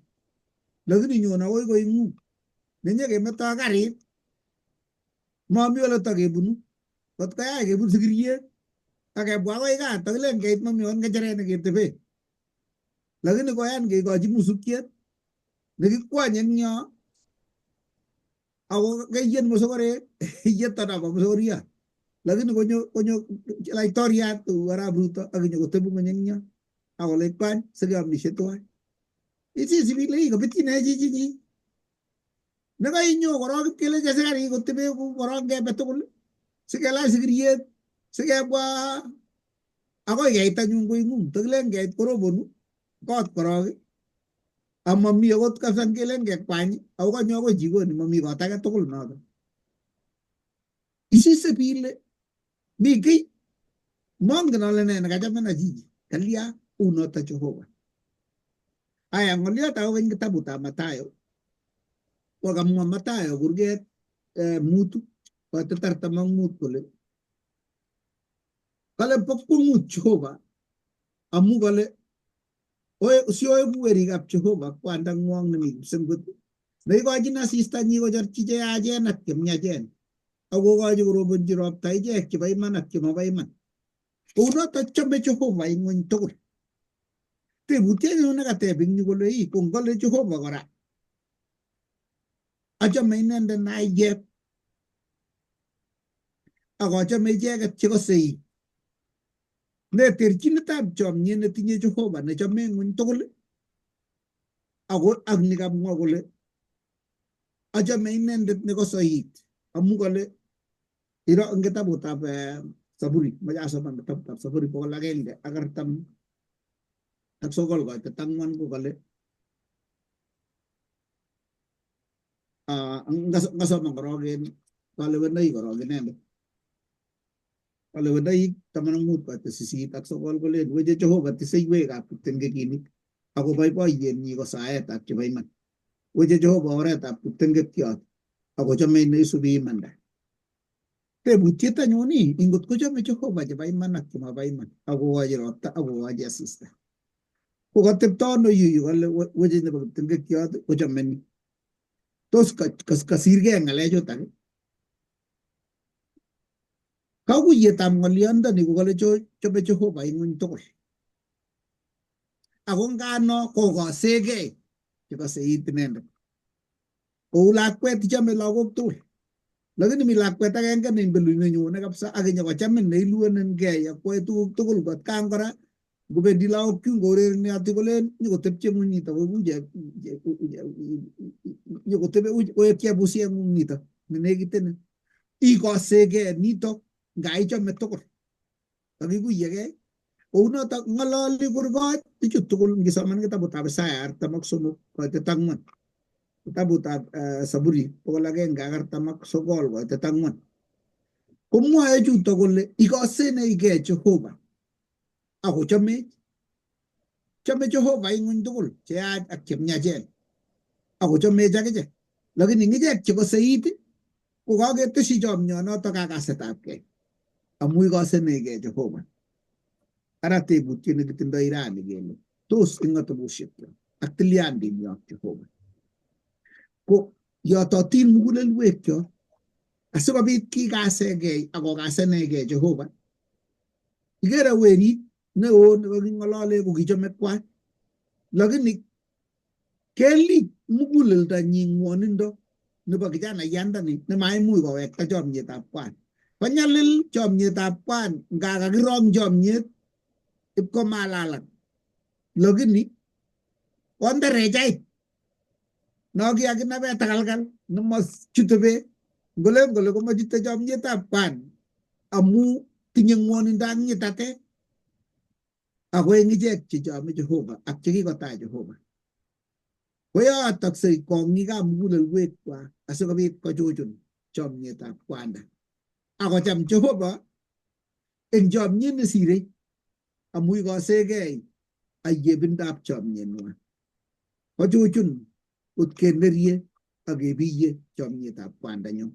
lakini nyon akoi koing'ung nenyekemeto karit mami ole takebunu kot koyach kebun sikiriet akebwa akoi gaa takilen keit mami akot ng'echeret neketebe lakini koyan kekochi musukyet nekikwany eng yo ako keyen mosokorek yetonabo mosokoriot lakini konyo konyo laitoriat kou arap Ruto ak nyokotebi ng'ony eng yo akole kwany sikeamishe tuwai isisi biik le kikobetyi nee chichinyi nekainyo korok ipkelechi asikarik kotebe korok ngebe tugul sikelany sikiriet sikebwa akoi keit anyun koing'ung tokilen keit korobonu kot korok amami akot kabisa ngelen kekwany ako kanyo akoi jikoni mami kot age tugul noto isise bile mi kiy mongen ale nee nekachamena chichi kalya unoto Jehova. Aya ng'oliot ako keny kitabutab Mathayo ko kamwa Mathayo kurget 5 koite 45 kole kale bo kwong'ut Jehova amu kale sioeku werikab Jehova kwanda ng'wong nemi kipsengwet neikochin asista nyi kochorchi cheyachen ak chemyachen akokochi korobonchi ropta ichek chebo iman ak chemobo iman. Kounoto chome Jehova eng ng'wony tugul. Tebutiet nyu nekateb eng yu kole ii ko ngole Jehova kora achame inendet naijet ak achame icheket chekosei. Ne terchinetab chomyet netinye Jehova nechome ng'wony tugul ako ak nikamwa kole achame inendet nekosoit amu kale iro eng kitabutab Saburi mache asoman kitabutab Saburi 149 koitet 4 ko kale ngasoman korok en kalewenoik korok inendet kalewenoik 15 koitet 8 ak 9 kolen weche Jehova tiseiwekab kiptengekinik ako boiboiyenyi ko saetab chebo iman. Weche Jehova oretab kiptengekiot ako chome neisubi imanda. Tebutiet anyun ii ingot kochome Jehova chebo iman ak chemobo iman akokochi ropta akokochi asista. Ko katepto ano yuyu kale weche nebo kiptengekiot kochome ni. Tos kasirgei ng'alechutak? Kakuyetab ng'olyondoni ko kale chome Jehova eng ng'wony tugul. Ako ngano kokosekei chekose it inendet. Kou lakwet ichome lagok tugul. Lakini mi lakwet agenge neimbelu nenyone kabisa ak inyokochamin neiluenengei ak kwae tuguk tugul kotkan kora ngobendi lagok kyun kourereni ati kolen nyokotepche ng'uny nito koiku nyokotebe koek chebusieng'ung nito nenekitenin. Ikosekei nitok nga ichome tugul. Kakikuyekei. Kounotok ng'ololi kurgot bichu tugul ngisoman kitabutab Isaya 43 koitet 4. Kitabutab Saburi 149 koitet 4. Komwoe chuto kole ikosenegei Jehova akochomech. Chome Jehova ing'weny tugul cheyach ak chemyachen akochomech akichek. Lakini ing ichek chekoseit ko kaketeshi chomyonotok kakasetabkei amu ikosenegei Jehova. Ara tebutiet nekitindoi rani kele tos ing ateboshekyok ak tilyandinyo ak Jehova ko yototin mugulelwekyok asikobit kikasekei ak kokasenegei Jehova. Ikere werit neo nekaking'olole ko kichome kwan, lakini kelit muguleldonyin ng'wonindo nebo kijanaiyandani nemaimuch kowekta chomyetab kwan. Konyalil chomyetab kwan nga kakirong chomyet ipkomalalak, lakini konde rechait no kiakinabet takalkal nemochute beek ngolen kole komochute chomyetab kwan amu tinye ng'wonindo ak nyitatet. Ako eng ichek chechome Jehova ak chekikotai Jehova koyotoksei kong'ikab mugulelwekwak asikobit kochuchun chomyetab kwanda akocham Jehova eng chomyet nesirei amu ikosekei ayebindab chomyenwa. Kochuchun kot kenerie ak kebiye chomyetab kwandanyo.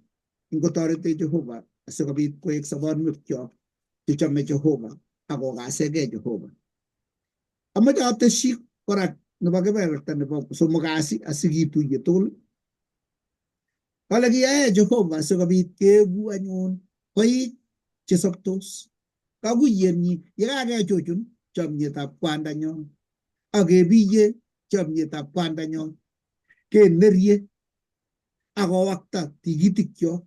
Ingotoretech Jehova asikobit koek sobonwekyok chechome Jehova ak kokasekei Jehova. Amoche ateshi kora nebo kebeberta nebo somok kasi asikituye tugul. Kale kiyae Jehova asikobit keeku anyun koik chesoptos. Kakuyenyi yekakechuchun chomyetab kwandanyon ak kebiye chomyetab kwandanyon kenerie ak kowakta tikitikyok.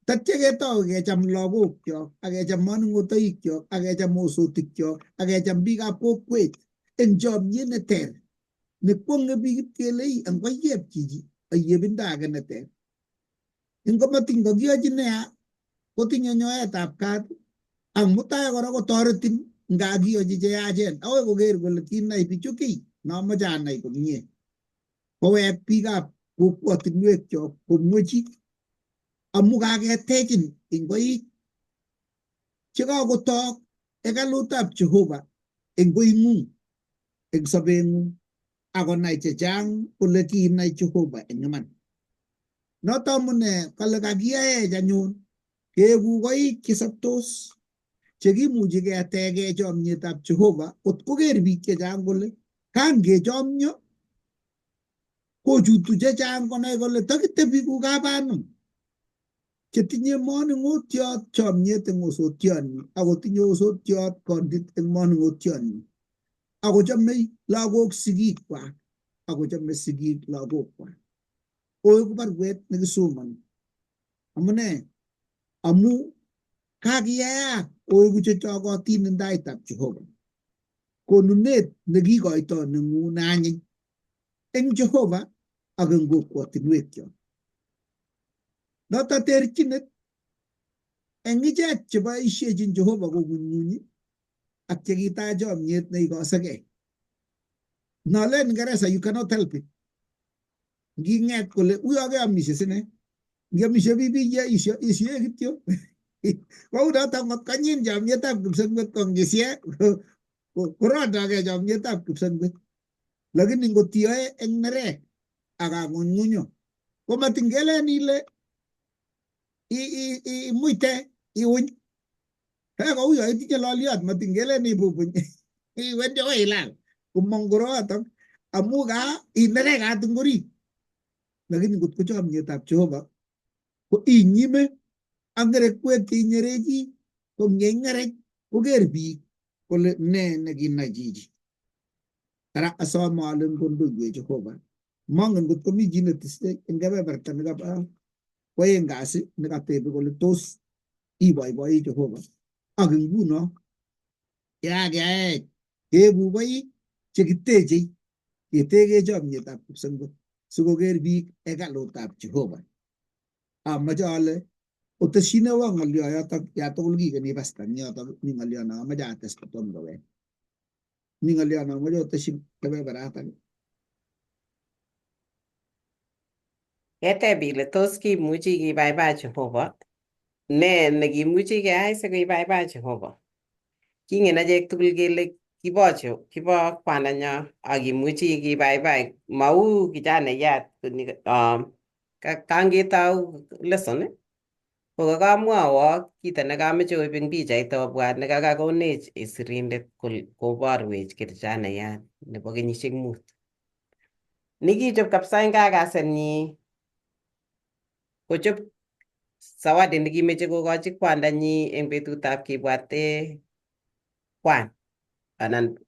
Tatya ketou kecham lagokyok ak kecham manung'otoikyok ak kecham osotikyok ak kecham biikab kokwet eng chomyet neter nekwong'e biik ipkele ii angwayep chichi ayebindo age neter. Ingomatiny kokiyochi neya kotinye nyoetab kat ak mutai kora kotoretin nga kiyochi cheyachen akoi koker kole kinai bichu kiy nomoche anai komie. Kowek biikab kokwotinwekyok komwechi amu kaketechin eng koik chekakotok hekalutab Jehova eng koing'ung eng sobeng'ung akonai chechang kole kinai Jehova eng iman. Noto amune kale kakiyaech anyun keeku koik chesoptos chekimuchi ketege chomyetab Jehova kot koker biik chechang kole kangechomyo kochutu chechang konai kole takitebi ku kabanum chetinye manung'otiot chomyet eng osotionyi akotinye osotiot kondit eng manung'otionyi akochomei lagok sigikwak akochome sigik lagokwak. Oeku baruet nekisomoni. Amune? Amu kakiyaak oeku chechokotin eng taitab Jehova. Konunet nekikoito neng'ung neanyiny eng Jehova ak eng kokwotinwekyok. Noto terchinet eng ichek cheboisiechin Jehova kong'unyng'unyi ak chekitach chomyet neikosekei. Nolen Ingeresa you cannot help it. Nging'et kole uyo keamishe sine. Ngiamishe bibiye isye kityo. Kou noto ngot konyin chomyetab kipsengwet ko ngisye korondokei chomyetab kipsengwet. Lakini ngot iyoe eng nerek ak kang'unyng'unyo komatingelen ile imuite iuny. Kou yo itinye loliot matingelen ibubuny iwendi akoi ilal komong koroatok amu ka inerekat eng orit. Lakini ngot ko chomyetab Jehova ko inyime ak ngerekwek cheinyerechi ko ngeingerech koker biik kole ne nekinai chichi. Ara asome ale ngondoiwech Jehova mongen ngot komi chi netesei eng kebeberta nekabo kwoeng kasi nekatebe kole tos iboiboi Jehova ak nguno yekakeyaech keeku koik chekitechei keteke chomyetab kipsengwet sikoker biik hekalutab Jehova. Amoche ale otesyinewo ng'olyo yotok yatugul kikeni pasta eng yotok mi ng'olyo no amoche ates kotom kowek. Mi ng'olyo no amoche otesyi kebeberatak. Keteb ile tos kimuchi kibaibai Jehova? Ne nekimuchi keyai sikoibaibai Jehova? Kingen achek tugul kele kibo kibo kwandanyo ak kimuchi kibaibai mau kijanaiyat kangetou lesson ko kakamwowok kito nekameche oib eng pichait obwat nekakakonech sirindet koborwech kijanaiyat nebo kenyisiek 5. Nekichob kabisa eng kakasenyi kochob zawadi nekimeche kokochi kwandanyi eng betutab kibwate kwan anan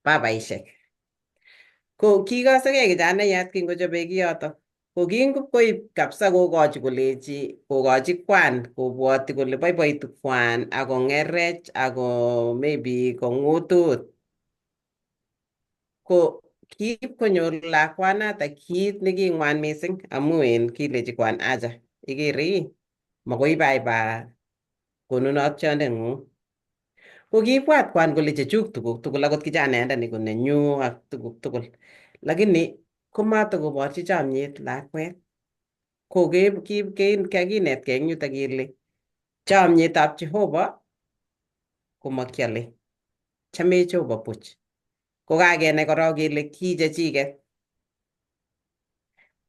babaishek. Ko kikosekei kijanaiyat kingochobe kiyoto. Ko kingoib kabisa kokochi kolechi kokochi kwan kobwoti kole boiboitu kwan ak kongerech ako maybe kong'utut. Ko kiib konyor lakwanata kiit neking'wan mising amu en kilechi kwan acha ikere ii makoi ibaiba konunotiondeng'ung. Ko kiibwat kwan kole chechuk tuguk tugul akot kijanaiyandani ko nenyu ak tuguk tugul. Lakini komatakoborchi chomyet lakwet. Ko kakinetkei eng yutok kele chomyetab Jehova komakiale. Chamech Jehova buch. Ko kakenai korok kele ki chechiket.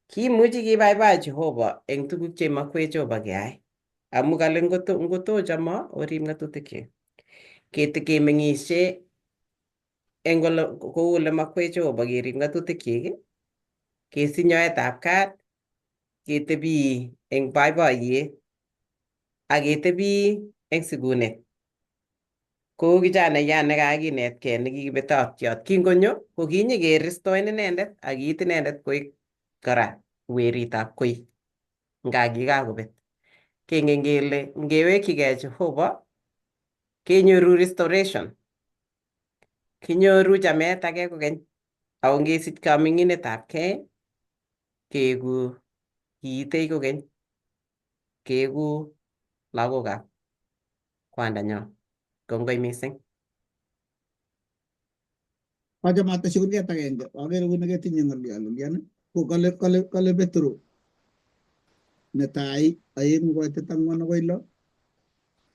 Kimuchi kibaibai Jehova eng tuguk chemakwech Jehova keyai. Amu kale ngotochomo orib ng'atutikyik. Kemeng'ishe eng kou ole makwech Jehova kerib ng'atutikyik, kesich nyoetab kat, ketebi eng boiboiyet ak ketebi eng sikunet. Kou kijanaiyat nekakinetkei nekikibetotiot. Kingonyo ko kinyikeristoen inendet ak kiit inendet koik kora weritab koi nga kikakobet. Kengen kele ngewekchigei Jehova kenyoru restoration. Kinyoru chamet age kokeny. Ako ngesich kaming'inetab kei keeku kiitei kokeny. Keeku lagokab kwandanyo. Kongoi mising. Achame atesyi kurget agenge, akere kune ketinye ng'olyo Lilian, ko kale Petro netai 2 koitet 4 akoi 6,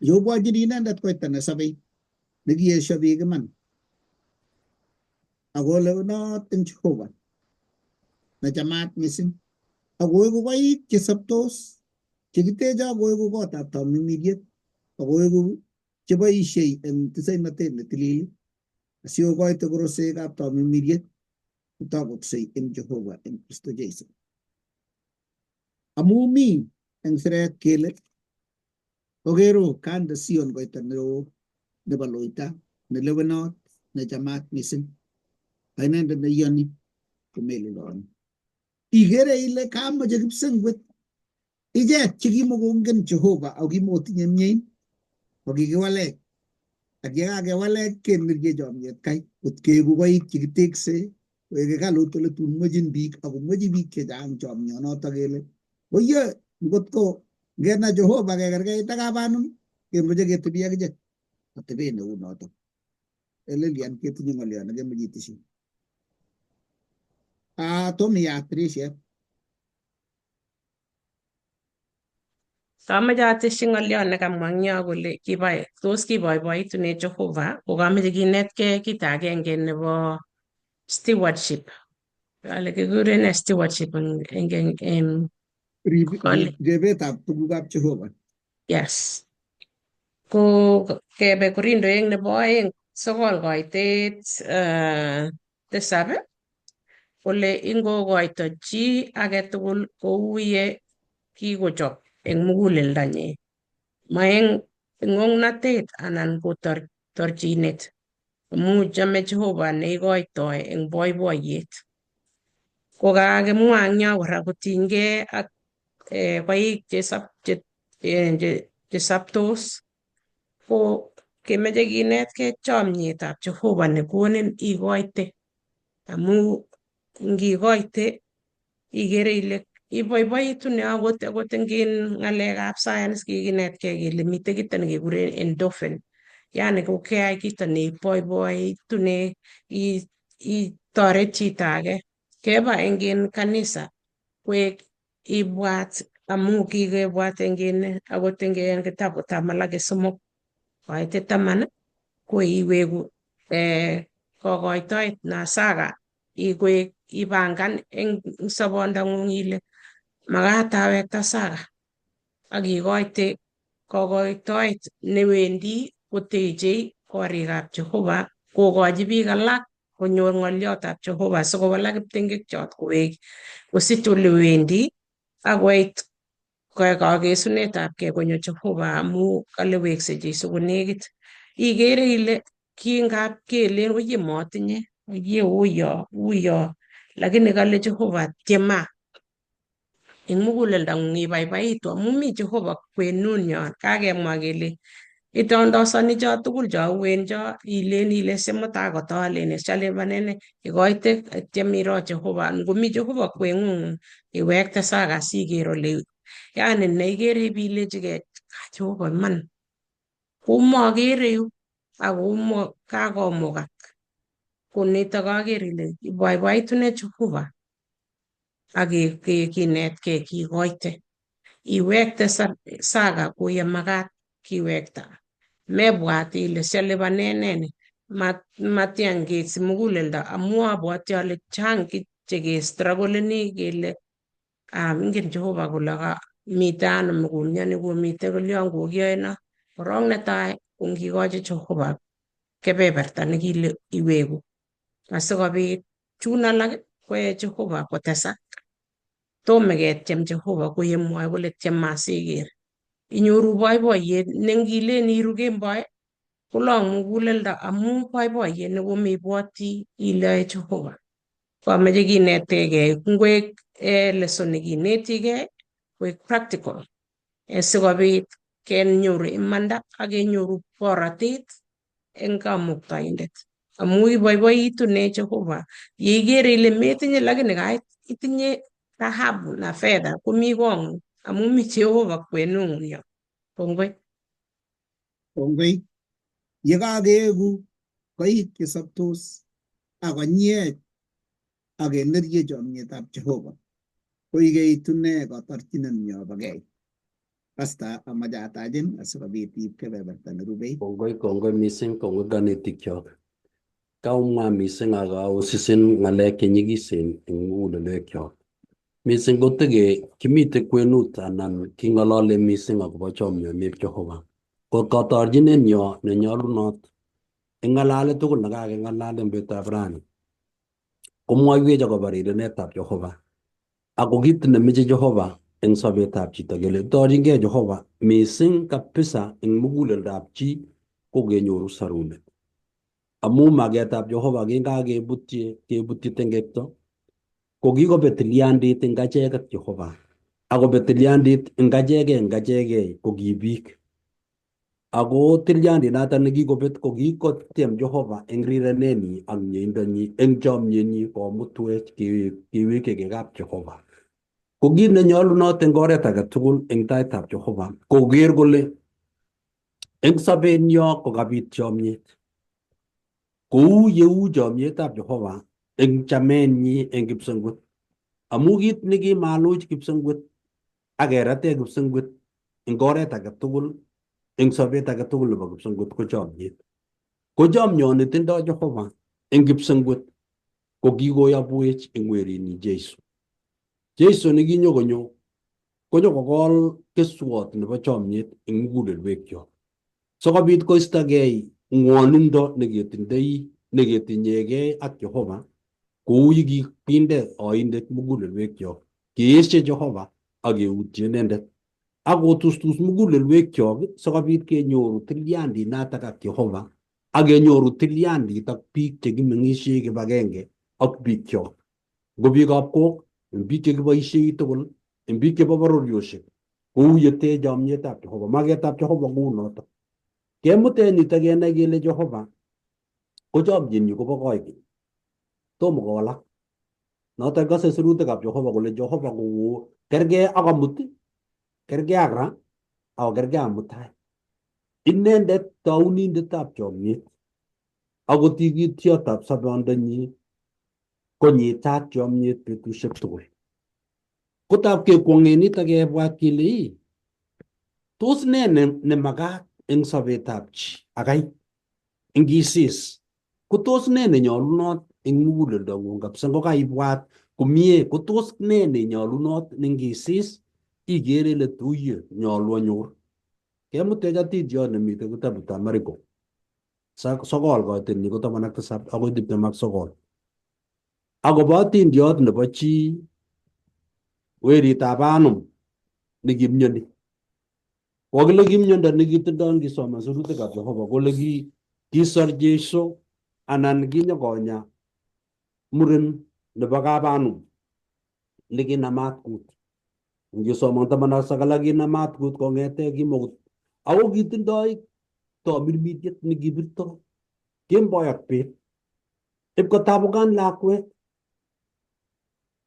yobwochini inendet koita nesobei nekiesio biik iman ako lewenot eng Jehova nechamat mising akoeku koik chesoptos chekiteche akoeku kotab tamimiriet akoeku cheboisiei eng tisainotet netilil asiokoite korosekab tamimiriet kotokoksei eng Jehova eng Kristo Jesu. Amu mi eng siret kele okero kande Sion koita neo nebo loita nelewenot nechamat mising ak inendet neiyoni komeleloni. Ikere ile kamoche kipsengwet ichek chekimokongen Jehova ako kimokotinye miein ko kikiwalech ak yekakewalech kemirche chomyet kai kot keeku koik chekitekse koek hekalut ole tun mwechin biik ako mwechi biik chechang chomyonoto kele oye ngotko ngenai Jehova kekerkeit ak kabanum kemoche ketebi akichek atebet neu noto. Lilian ketinye ng'olyo nekemoche itesyi. Tom iyat tirishet. Kameche atesyi ng'olyo nekamwa eng yo kole tos kiboiboitunech Jehova ko kameche kinetkei kito agenge nebo stewardship. Kale kikuren nee stewardship eng Ribetab tugukab Jehova. Yes. Ko kebe Korindoek nebo 2 9 koitet 7 kole ingokoito chi age tugul kou ye kikochob eng muguleldonyi, ma eng ng'ong'natet anan ko torchinet, amu chome Jehova neikoitoi eng boiboiyet. Ko kakimwa eng yo kora kotinygei ak koik chesoptos ko kemeche kinetkei chomyetab Jehova nekonin ikoite amu ngikoite ikere ile iboiboitu ne akot eng ng'alekab science kikinetkei kele mitei kito nekekuren endorphin. Yani ko keyai kito neiboiboitune itoret chito age. Keba eng kanisa koek ibwat Amu kikebwat eng kene akot eng kitabutab Malaki 3 koitit 10 ko iweku kokoitoet na saka ikoek ipangan eng sobondang'ung ile makat awekta saka ak ikoite kokoitoet newendi kotechei korikab Jehova kokochi biik alak konyor ng'oliotab Jehova sikowalak kiptengekchot kowek kosich ole wendi akoit kakesunetabkei konyo Jehova amu kale wekse Jesu konekit. Ikere ile kingap kelen oye motinye oye uyo uyo lakini kale Jehova tiema eng muguleldang'ung ibaibaitu amu mi Jehova kwenunyon. Kakemwa kele itondosoni cho tugul cho uen cho ilen ile simutai kotolen sialipanene ikoite atyam iro Jehova ngomi Jehova kweng'ung iwekte saka siker ole yani neikere ibilechigei Jehova iman komokere yu ako kakomukak ko nitok aker ile iboiboitune Jehova ak kinetkei kikoite iwekte saka kou yemakat kiwekta mebwat ile sialipanen nee ni matian kesich muguleldo amu abwoti ale chang chekestruggoleni kele ingen Jehova kole mite ano komioni komite kolyon kokiyoe no. Korok netai ko ngikochi Jehova kebeberta nekile iweku asikobit chun alak koyae Jehova kotesak. Tome ketyem Jehova koyemwoe kole tyema asiker. Inyoru boiboiyet ne ngilen iru kemboi kolong muguleldo amu boiboiyet nekomebwoti ile yoe Jehova. Koameche kinetegei ngwek lesson nekinetigei koek practical sikobit kenyoru imanda ak kenyoru borotet eng kamuktaindet. Amu iboiboitu ne Jehova yeikere ile metinye lakini kait itinye dhahabu na fedha komi kong'ung amu mi Jehova kwenung'ung yo. Kongoi. Kongoi. Yekakeeku koik chesoptos ak konyech ak kenerye chomyetab Jehova koikeitu ne kotorchinet nyo bo gei. Pastor amache atachin asikobit iib kebeberta nerubei. Kongoi kongoi mising kongoi kanetikyok. Kaumwa mising ak kaosisin ng'alek chenyikisen eng mugulelwekyok. Mising kotike kimite kwenut anan king'olole mising akobo chomyonib Jehova. Ko katorchinenyo nenyolunot eng ng'alalet tugul nekakeng'alal eng betutab rani komwoiwech akobo rirenetab Jehova. Ako kit nemeche Jehova eng sobetab chito kele torchinkei Jehova mising kabisa eng muguleldab chi ko kenyoru sarunet. Amu maketab Jehova kinkakebutyi kebutyi tengekto ko kikobet tilyandit eng achek ak Jehova akobet tilyandit eng achekei eng achekei ko ki biik. Ako tilyandit noto nekikobet ko kikotyem Jehova eng rirenenyi ak mieindonyi eng chomyenyi komutwech kewekchigei kap Jehova. Ko kit nenyolunot eng oret age tugul eng taitab Jehova koker kole eng sobenyo kokabit chomyet. Kou yeu chomyetab Jehova eng chamenyi eng kipsengwet. Amu kit nekimaluch kipsengwet ak keratee kipsengwet eng oret age tugul eng sobet age tugul nebo kipsengwet ko chomyet. Ko chomyoni tindoi Jehova eng kipsengwet ko kikoyobwech eng werinyi Jesu. Jesu nekinyo konyo kokol keswot nebo chomyet eng mugulelwekyok. Sikobit koistogei ng'wonindo neketindoi neketinyegei ak Jehova kou yekikinde oindet mugulelwekyok. Keeshe Jehova ak keutye inendet. Ak kotustus mugulelwekyok sikobit kenyoru tilyandit natak ak Jehova ak kenyoru tilyandit ak biik chekimeng'ishei kibagenge ak biikyok. Ngo biikab kok, eng biik chekiboishei tugul, eng biik chebo bororiosiek kou yetee chomyetab Jehova. Maketab Jehova kou notok. Kemuten yutok kenai kele Jehova ko chomyenyi kobo koikeny. Tomo kowalak. Notok kose sirutikab Jehova kole Jehova ko kergei ak amut, kergei ak ra, ako kergei ak mutai. Inendet tounindetab chomyet. Ako tikityotab sobondonyi konyitat chomyet betusiek tugul. Kotab kekwong'en nitok kebwat kele ii tos nee nemakat eng sobetab chi akai ngisis ko tos nee nenyolunot eng muguleldong'ung kabisa ngokaibwat komie ko tos nee nenyolunot nengisis ikere ile tuye nyolu anyor. Kemutech atindiot nemiten kitabutab Mariko 9 koitenyi ko 17 akoi 29 akobo atindiot nebo chi weritab Anum nekimyoni. Kokile ki miondo nekitindoi ngisoman sirutikab Jehova kole kisor Jesu anan kinyokonya muren nebo kap Anum nekinamat kut. Ngisoman 19 kinamat kut kong'ete kimokut ako kitindoi tomirmiriet nekibirto kemboi ak bet ipkotabukan lakwet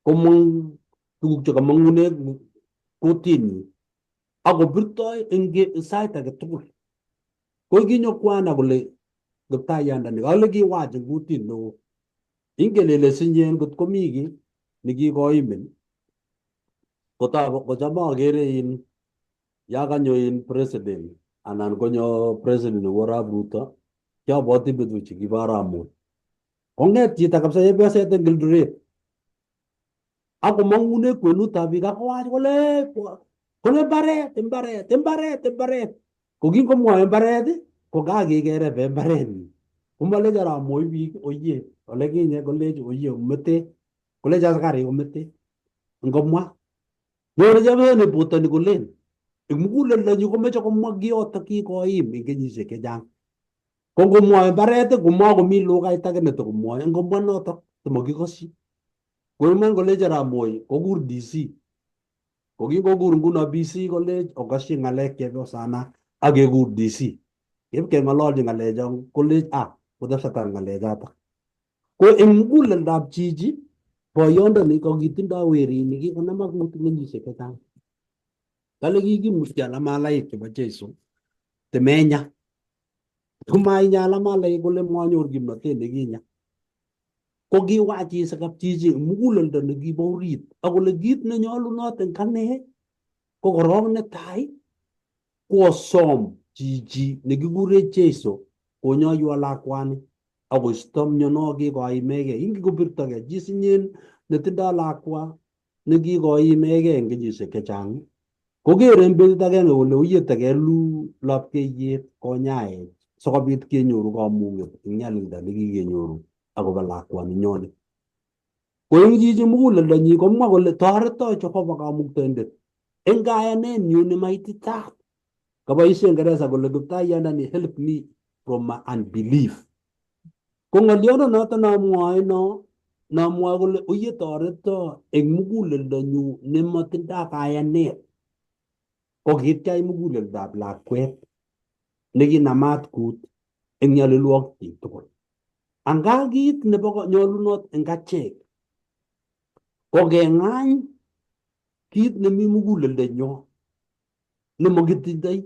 komong tuguk chekamong'une kutinyi akobirtoi eng sait age tugul. Ko kinyo kwana kole kiptayandani kale kiwach eng kutit neo. Ingen ile sinyen ngot komi kiy nekikoimin kocham akere in ya kanyo in president anan konyo president nebo arap Ruto kiabwoti betusiek kibo arap Moi. Kong'et chito kabisa chepyoset eng Eldoret akomong'une kwenutab biik akowach kole kole mbaret mbaret mbaret mbaret. Ko kingomwoe mbaret ko kakikerebe mbarenyi. Komalechi arap Moi biik oye ole kinye kolech oye omete kolech askarik omete ngomwa. Nyone chepyoset nebotoni kolen eng muguleldonyi komeche komwa kioto kikoim eng kenyisiek chechang. Ko ngomwoe mbaret komakomi lugait age netokomwoe ngomwa notok komakikosyi. Ko iman kolech arap Moi kokur DC. Ko kingokur nguno PC kolech okosyi ng'alek chepyosana ak kekur DC. Kip keng'ololchi ng'alechon kolech ah kotesetai ng'alechotok. Ko eng muguleldab chichi boyondoni kokitindoi werini kikonamak kut eng kenyisiek chechang. Kale kikimutyi alamalaik chebo Jesu temenya. Komainya alamalaik kole manyor kimnatet nekinya. Ko kiwach isakab chichi muguleldo nekibo orit akole kit nenyolunot eng ane ko korok netai ko asom chichi nekikure Jesu konyoiwo lakwani akoisto miono kikoimegei. Ingen kobirtogei chi sinyen netindoi lakwa nekikoimegei eng kenyisiek chechang kokere eng betut agenge kole uye tekelu lapkeiyet konyaech sikobit kenyoru kamung'et eng nyalilda nekikenyoru akobo lakwani nyone. Ko eng chichi muguleldonyi komwa kole toreto Jehova kamuktaindet eng kayanenyu nemaititaat. Kaboishe Ngeresa kole kiptaiyandani help me from my unbelief. Ko ng'oliondo noto nomwoe no nomwoe kole uye toreto eng muguleldonyu nemotindoi kayanet ko kityach muguleldab lakwet nekinamat kut eng nyalilwogikchik tugul. Anga kit nebo nyolunot eng achek ko keng'any kit nemi muguleldonyo nemokitindoi.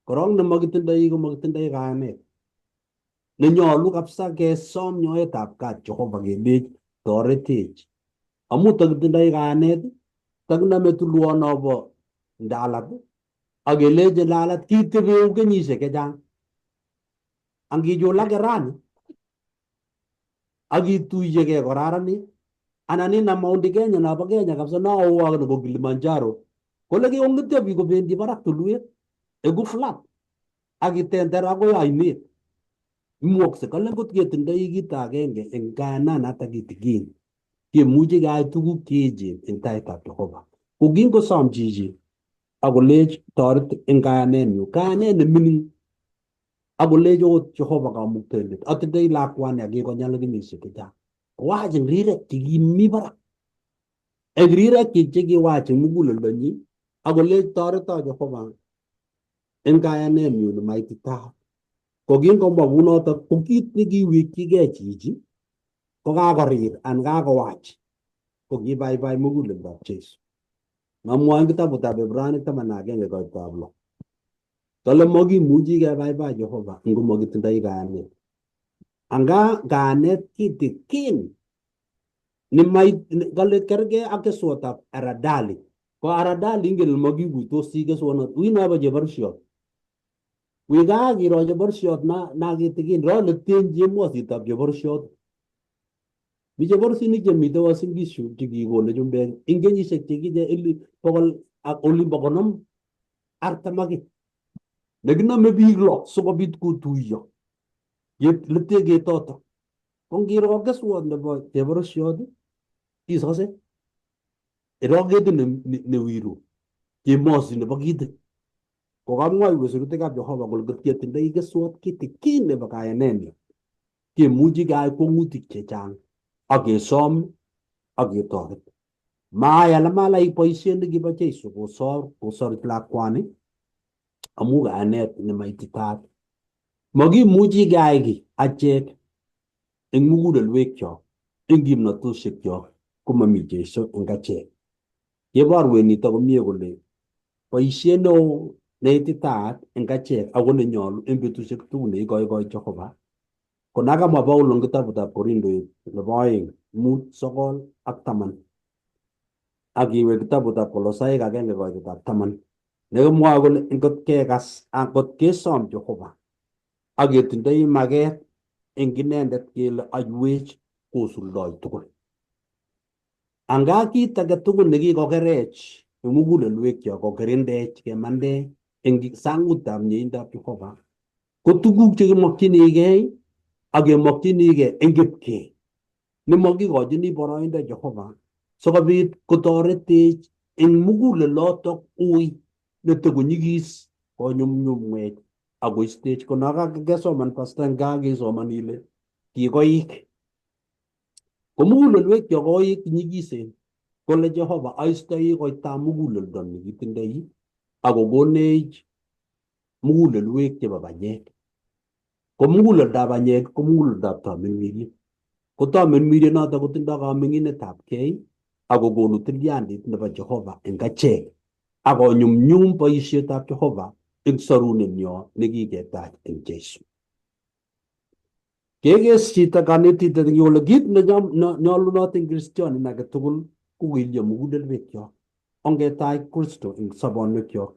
Korok nemokitindoi komokitindoi kayanet. Nenyolu kabisa kesom nyoetab kat Jehova kelech toretech. Amu tokitindoi kayanet takinome tulwonobo ndalat ak kelechi ndalat kitebeu kenyisiek chechang. Angichulake rani ak ituiyekei koraranit anan inam Mount Kenya nobo Kenya kabisa noo ak nebo Kilimanjaro kole kikong'etyo biik kobendi barak tulwet eku flat ak itender akoi ainet. Imukokse kole ngot ketindoi kito agenge eng kayananata kitikin kemuchi keyai tuguk cheechen eng taitab Jehova. Ko kingosom chichi akolech toret eng kayanenyu, kayanet nemining akolech okot Jehova kamuktaindet atindoi lakwani akikonyal kenyisiek chechang. Kowach eng rirek chekimi barak. Eng rirek chekiwach eng muguleldonyi akolech toreto Jehova eng kayanenyu nemaititaat. Ko kingomwa kunotok ko kit nekiwekchigei chichi ko kakorir anan kakowach ko kibaibai muguleldab Jesu. Mamwoe eng kitabutab Ibranic 11 koitab 6. Kale makimuchi kebaibai Jehova ngomokitindoi kayanet. Anga kayanet kitikin Nemait kale kergei ak keswotab aradali. Ko aradali ingen makikuitosi keswonot. Ui nobo cheborsiot. Wi gaa kiro cheborsiot na na kitikin ro leten chemositab cheborsiot. Mi cheborsinik chemite Uasin Gishu chekikole chumbek eng kenyisiek chekiche eli bokol ak olimbo 50 40 ak kiy. Nekinome biik lo sikobit kotuiyo. Lete ketoto. Ko ngiro keswot nebo cheborsiot isose. Iro ketit ne wiru. Chemosi nebo kitit. Kokamwoiwech sirutikab Jehova kole ngot ketindoi keswot kitikin nebo kayanenyo kemuchi keai kwong'utik chechang ak kesom ak ketoret. Maai ala malaik boisiet nekibo Jesu kosor kosor lakwani amu kayanet nemaititaat. Makimuchi keai kiy achek eng mugulelwekyok eng kimnatoshekyok komami Jesu eng achek. Keborwech nito komie kole boisiet neo neititaat eng achek ako nenyolu eng betusiek tugul neikoikoi Jehova ko nakamwa Paulo eng kitabutab Korindoit nebo 2 5, 9 ak 10 ak iwe kitabutab Kolosaik 1 koitetab 10 nekimwoe kole ngot kekas ngot kesom Jehova ak ketindoi maket eng inendet kele aiwech kosuldoi tugul. Anga kit age tugul nekikokerech eng mugulelwekyok kokirindech kemande eng sangutab mieindab Jehova ko tuguk chekimokchinigei ak kemokchinigei eng kipkee nemokikochini boroindo Jehova sikobit kotoretech eng mugulelotok ui netokonyikis konyumnyumwech akoistech kono kesoman pasta nga kesoman ile kikoik ko mugulelwekyok koik nyikisen kole Jehova aistoi koitab muguleldo nekitindoi akokonech mugulelwek chebo banyek. Ko muguleldab banyek ko muguleldab tamirmiriet. Ko tamirmiriet noto kotindoi kaming'inetab kei akokonu tilyandit nebo Jehova eng achek akonyumnyum boisietab Jehova eng sorunenyo nekiketach eng Jesu. Kekes chito kanetindet eng yu kole kit nenyolunot eng kristianin age tugul ko keilyo mugulelwekyok. Ongetach Kristo eng sobonwekyok.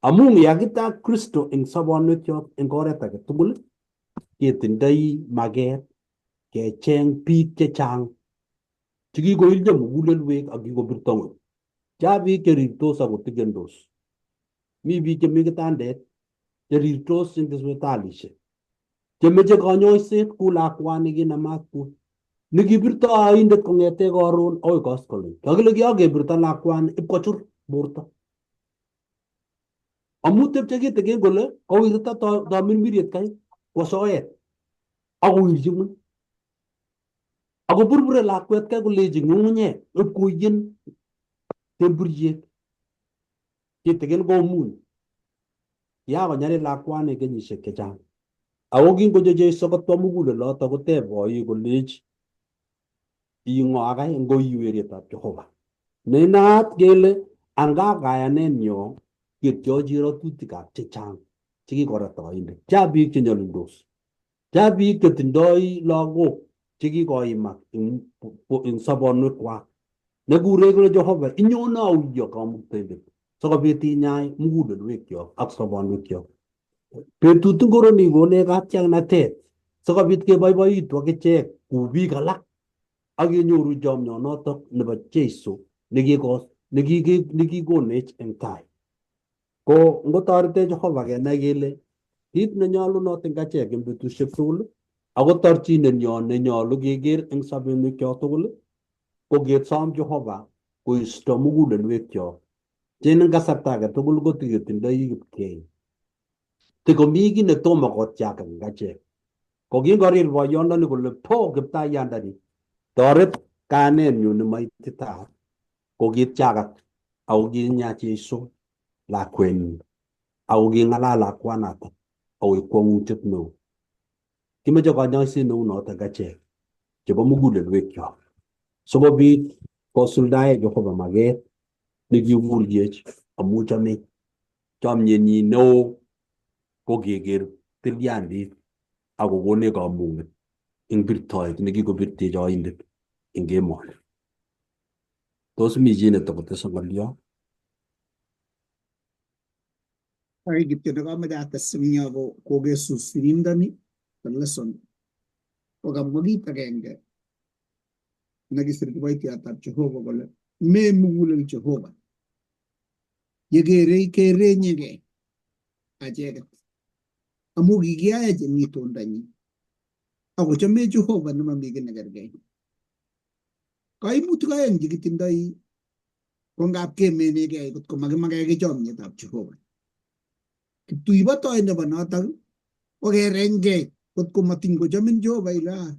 Amu yakitach Kristo eng sobonwekyok eng oret age tugul ketindoi maket kecheng biik chechang chekikoilyo mugulelwek ak kikobirto ng'weny. Cha biik cherirtos akotigendos. Mi biik chemi kitandet cherirtos eng sipitalishek chemeche kanyoiset ku lakwani kinamat kut nekibirto oindet kong'ete karon akoi koskoleng. Kakile kiyakebirto lakwani ipkochur borto. Amu tepche kitikin kole kowirta tamirmiriet kai kwo soet akowirchi ng'weny. Ako burbure lakwet kai kolechi ng'ung'unyek ipkoiyen temburyet. Kitikin komuny. Kiyakonyalil lakwani kenyisiek chechang. Ako kingonyo Jesu kotwa muguleloto koteb boik kolech i ng'o akai ngo i werietab Jehova. Nenaat kele anga kayanenyo ketyochi rotutikab chechang chekikorat oindet. Cha biik chenyolildos. Cha biik chetindoi lagok chekikoimak eng sobonwekwak. Nekure kole Jehova inyone auyo kamuktaindet sikobit inyai mugulelwekyok ak sobonwekyok. Betut ingoro ni konech katiaknatet sikobit keboiboitu akichek kou biik alak ak kenyoru chomyonotok nebo Jesu nekikonech eng tai. Ko ngotoretech Jehova kenai kele kit nenyolunot eng achek eng betusiek tugul ako torchinenyo nenyolu keker eng sobonwekyok tugul ko kesom Jehova koisto mugulelwekyok che eng kasarta age tugul kotiketindoi kipkei. Tikomi kiy netomo kotiak eng achek. Ko kingorir boyondoni kole po kiptaiyandani toret kayanenyu nemaititaat ko kitiakak ako kinya Jesu lakwenyi ako king'alal lakwanato akoek kwong'utiet neo. Kimoche kanyoiset neu notok achek chebo mugulelwekyok sikobit kosuldae Jehova maket nekikuryech amu chomech. Chomyenyi neo ko keker tilyandit akokonech kamung'et eng birtoet nekikobirtech oindet eng emoni. Tos mi chi netokotese ng'olyo? Ai kityo nekomoche ates eng yo ko kokesus sirindooni the lesson kokamwa kit agenge nekisir kiboitiotab Jehova kole me mugulel Jehova yekerei kerenyekei acheket amu kikiyaech eng itondonyi akochomech Jehova nemami kiy nekerkei. Kaimutik aeng chekitindoi ko ngap kemenekei kotko makimakee kiy chomyetab Jehova. Kiptuibotoi nebo notok ko kerenykei kotko matiny kochomin Jehova ile ah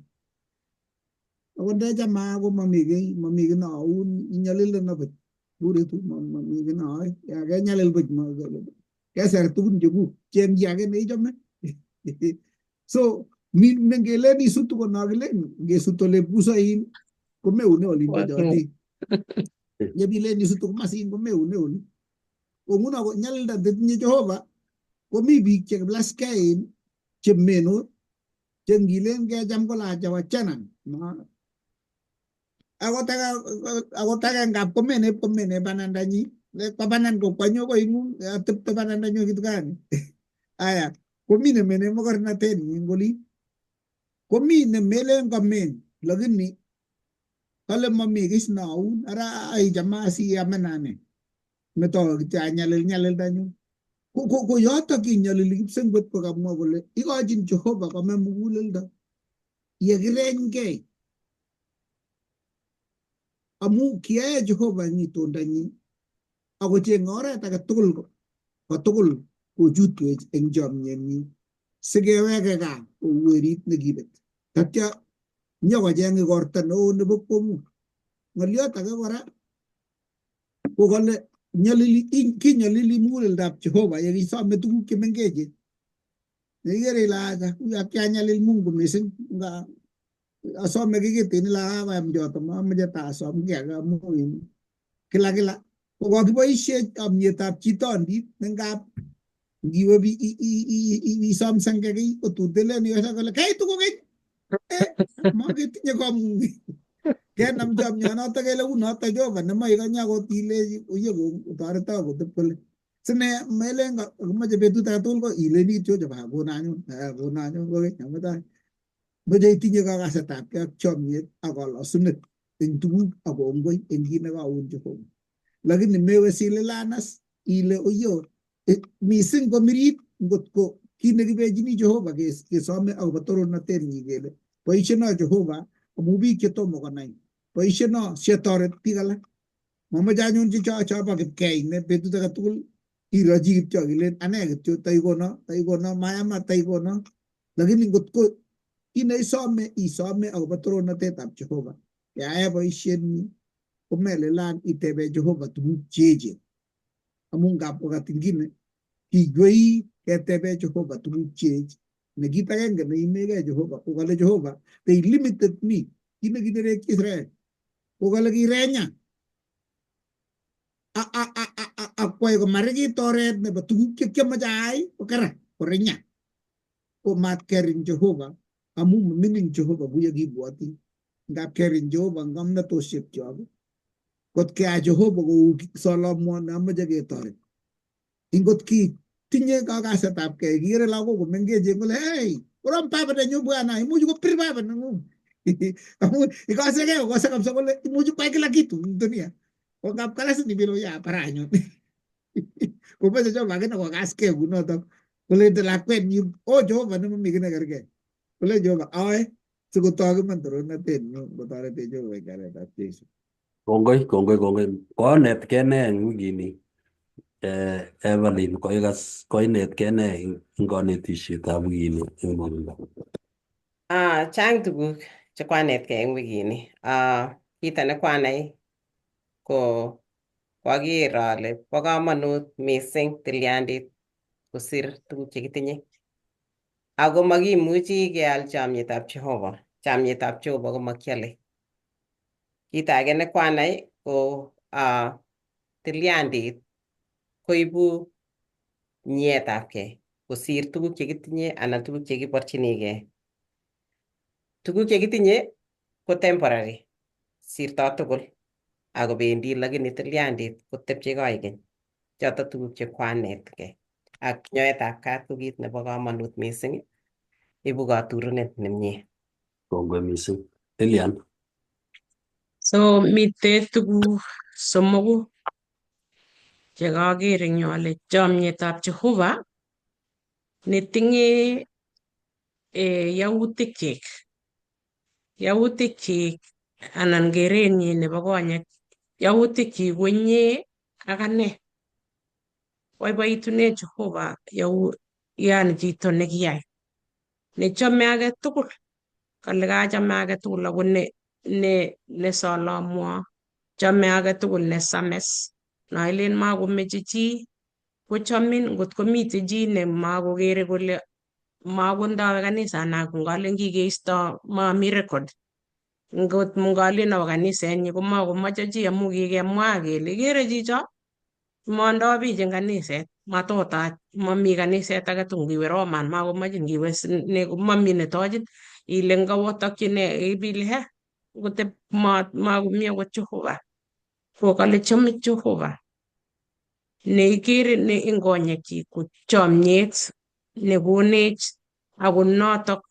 akot ndechama komami kiy, mami kiy noun, inyalilena buch. Bure tu mami kiy nooe, kenyalil buch, keser tugun chekuk, cheng chi age neichome. So nengelen isutu ko nokilen ngesut ole pusoin komeune olimbo chotik. Yebilen isutu komasin komeune oli. Ko nguno ko nyalilda netinye Jehova komi biik che kiplaskain che menot che ngilen kecham kolacha wachana. Akot age akot age ngap komene komene banandanyi kwabanan kokwanyo koing'ung atepto banandanyu kitu gani. Aya komi nemene mokornatet nyin koli komi nemelen kamen lakini kale mami kis noun ara ai jamaa siamenane meto kityo anyalil nyalildanyu ko yotok kinyalili kipsengwet ko kamwa kole ikochin Jehova kome muguleldo yekirenykei amu kiyae Jehova eng itondonyi akochenge oret age tugul kotugul kochutwech eng chomyenyi sikeweke gaa kou werit nekibet. Tatya nyokocheng igorta neo nebo kwongut. Ng'olyot age kora ko kole nyalili kinyalili muguleldab Jehova yekisome tuguk chemengechen. Neikere ile acha uyo kianyalil Mungu mising nga asome kiy kiten ile kakoyam choto mamoche tasom kiy age amu kila kila ko kokiboishe chomyetab chitondit nengap ngiwe isom senge kiy kotun telen ikose kole keitu kokeny maketinye kamung'et kenam chomyonoto kele unoto Jehova nemoikonye akot ilechi oye kotoreto kotep kole sine melen kimoche betut age tugul ko ileni kityo Jehova kono anyun kono anyun kokeny amoche moche itinye kakasetabkei ak chomyet ak kolosunet eng tuguk ak kongoi eng kit nekaun Jehova. Lakini mewe sililanas ile oyo mising komirit ngotko kit nekibechini Jehova kesome akobo torornatenyi kele boisheno Jehova amu biik chetomo konai boisheno setoret biik alak. Momoche anyun chicho chobo kipkei ne betut age tugul irochi kityo ilen ane kityo taikono taikono mayama taikono lakini ngotko kit neisome isome akobo torornatetab Jehova keae boisienyi komelilan itebe Jehova tuguk cheechen amu ngap wakati ingine kiywei ketebe Jehova tuguk cheech ne kit agenge neimegei Jehova ko kale Jehova they limited me kit nekinerekyi Israel ko kale kirenya akwai komarikit oret nebo tuguk chekiomoche ayai kokera korinya ko matkerin Jehova amu mining Jehova kuye kibwoti ngap kerin Jehova eng ng'omnotosiek kot kea Jehova kou Solomon amoche ketoret ingot ki tinye kakasetabkei kikere lagok komengechen kole hey korom baba nenyu bwana imuchi kopir baba neng'ung amu ikosekei kokose kabisa kole imuchi kwai kila kitu eng dunia ko ngap kalasini bilo ya para anyun komoche Jehova akine kokaskei kunotok kolente lakwenyi o Jehova nemomi kiy nekerkei kole Jehova aoe sikotok iman torornatenyu kotoretech Jehova eng kainetab Jesu. Kongoi, kongoi, kongoi. Konetkei nee eng wikini Evelyn koikas koinetkei nee eng konetisietab wikini eng ng'wonindo? Chang tuguk che kwanetkei eng wikini. Kito ne kwanai ko kwaker ale bo komonut mising tilyandit kosir tuguk chekitinye. Ako makimuchi keal chamyetab Jehova. Chamyetab Jehova ko makiale. Kito age ne kwanai ko tilyandit koibu nyeetabkei kosir tuguk chekitinye anan tuguk chekiborchinigei. Tuguk chekitinye ko temporary, sirtoi tugul. Akobendi lakini tilyandit kotepche koikeny. Choto tuguk che kwanetkei. Ak nyoetab kat ko kit nebo komonut mising, ibu katurunet nemie. Kongoi mising. Lilian. So mitei tuguk somoku chekaker eng yu ale chomietab Jehova netinye yautikchik. Yautikchik anan kerenyin nebo konyek, yautikchik ko inye ak ane. Boiboitune Jehova yau yani chito nekiyai nechome age tugul kale kachame age tugul ako ne solomwo chome age tugul ne samis noilen makomeche chi kochomin ngot komite chi ne makokere kole makondowe kanisa anan ngalen kikeisto mami record ngot ngalen awo kanisenyi komakomoche chi amu kikemwa kele ikere chicho mondo bich eng kaniset matotach mami kaniset age tugul ngiwe Roman makomachin ngiwe ne mami netochin ile ngawo tokyine ibile he ngotep makomi akot Jehova ko kale chome Jehova neikere ne eng konyekchik ko chomyet nekonech ako notok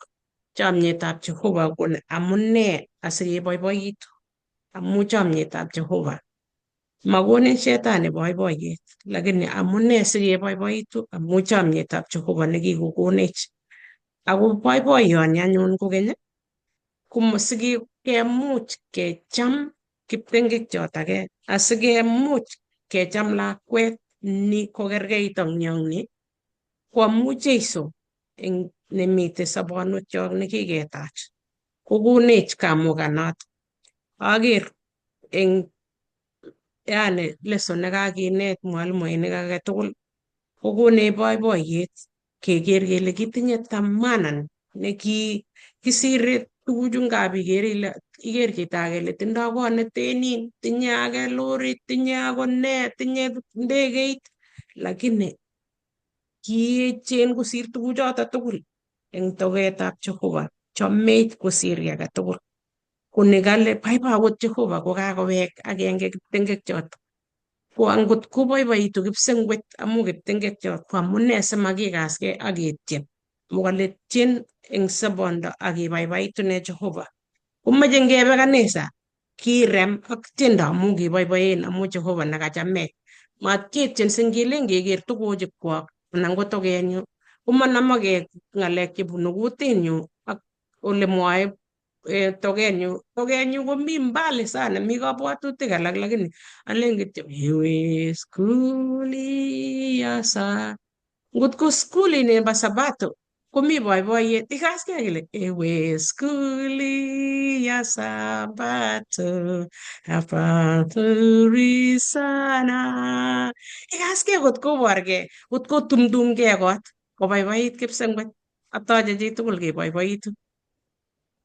chomyetab Jehova ko amune asikeboiboitu amu chomyetab Jehova makonin shetani boiboiyet lakini amune sikeboiboitu amu chomyetab Jehova nekikokonech ako boiboiyoni anyun kokeny ko sikemuch kecham kiptengekchot ake asikemuch kecham lakwet ni kokerkeit ak ni ak ni ko amu Jesu eng nemite sobonwekyok nekiketach kokonech kamukanoto aker eng yani lesson nekakinet mwalimuinik ake tugul kokonech boiboiyet keker kele kitinye thamana neki kisire tuguchu ngap ikere ile iker chito age ile tindoi kot netenin tinye age lorit tinye akot ne tinye ndegeit lakini kiechen kosir tuguchoto tugul eng toketab Jehova chomech kosir kiy age tugul ko nekale baibai akot Jehova kokakowek agenge kiptengekchot ko angot koboiboitu kipsengwet amu kiptengekchot ko amune simakikaskei ak ketien amu kale tien eng sobondo ak ibaibaitu Jehova komoche ngebe kanisa kirem ak tiendo amu kiboiboen amu Jehova nekachamech matketien singilen keker togochikwok anan ko tokenyu komonomokei ng'alek chebunu kutinyu ak ole mwoe tokenyu tokenyu komi mbali sana mi kabwatutik alak lakini alen kityo ewe skuli ya sa ngot ko skuli nebo sabato komi boiboiyet ikaskei kele ewe skuli ya sabato hapa nzuri sana ikaskei kot koborgei kot kotumtumgei kot kobaibait kipsengwet atoche chitugul keboiboitu.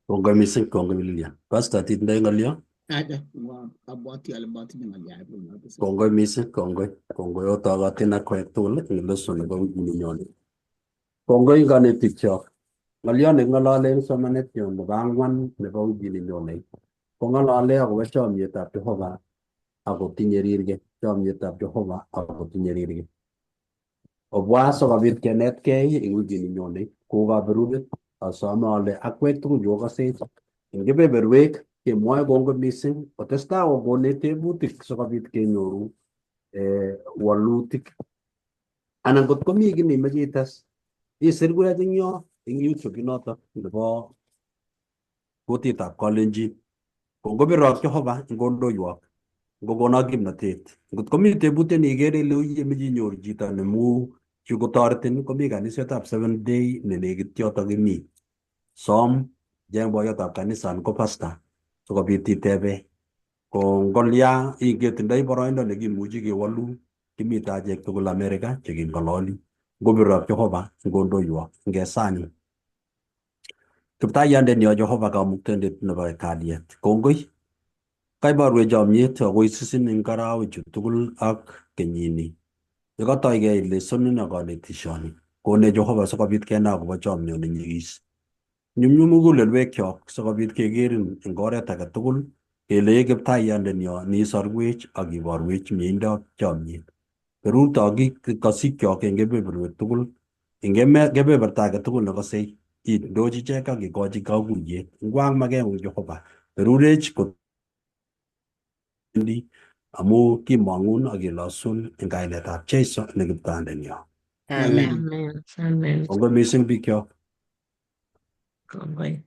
Kongoi mising, kongoi Lilian. Pastor, tindoi ng'olyo? Acha, abwati ale matinye ng'olyo. Kongoi mising, kongoi. Kongoi otokotin akwek tugul eng lesson nebo wikini nyone. Kongoi konetikchok. Ng'olyo neking'olole en somanet nyon nebo ang'wan nebo wikini nyone kong'olole akobo chomyetab Jehova akotinye rirge. Chomyetab Jehova akotinye rirge. Obwa sikobit kenetkei eng wikini nyone kou kaberuret asome ale akwek tugul cheokosech eng kebeberwek kemwoe kongoi mising otestai kokonech tebutik sikobit kenyoru walutik anan ngot komi kiy neimoche ites isirwech eng yo eng YouTube inoto nebo kutitab Kalenjin. Kongobirok Jehova ngondoiwok ngokonok kimnatet. Ngot komi tebutiet neikere ile uye inyoru chito nemu kotoretin komi kanisetab Seventh Day nenekit yotok imi. Som cheng boyotab kanisa anan ko pastor sikobit itebe. Ko ngolya iketindoi boroindo nekimuchi kewolu kimite achek tugul America chekeng'ololi. Ngobirok Jehova ngondoiwok ngesany. Kiptayandetnyo Jehova kamuktaindet nebo kalyet. Kongoi kaiborwech chomyet ako isusin eng arawechu tugul ak kenyini. Yekatoigei lesonin ak konetishoni konech Jehova sikobit kenai akobo chomyet nenyigis. Nyumnyum mugulelwekyok sikobit kekerin eng oret age tugul Kele kiptaiyandenyo nisorwech ak iborwech mieindab chomyet. Berurto kasikyok eng kebeberwek tugul, eng kebeberta age tugul nekosei, indochi ichek ak ikochi kakuyet. Ngwang makeng'ung Jehova, berurech kotendi amu kimong'un ak kilosun eng kainetab Jesu ne kiptayandenyo. Amen. Amen. Amen. Kongoi mising bikyok. Kongoi.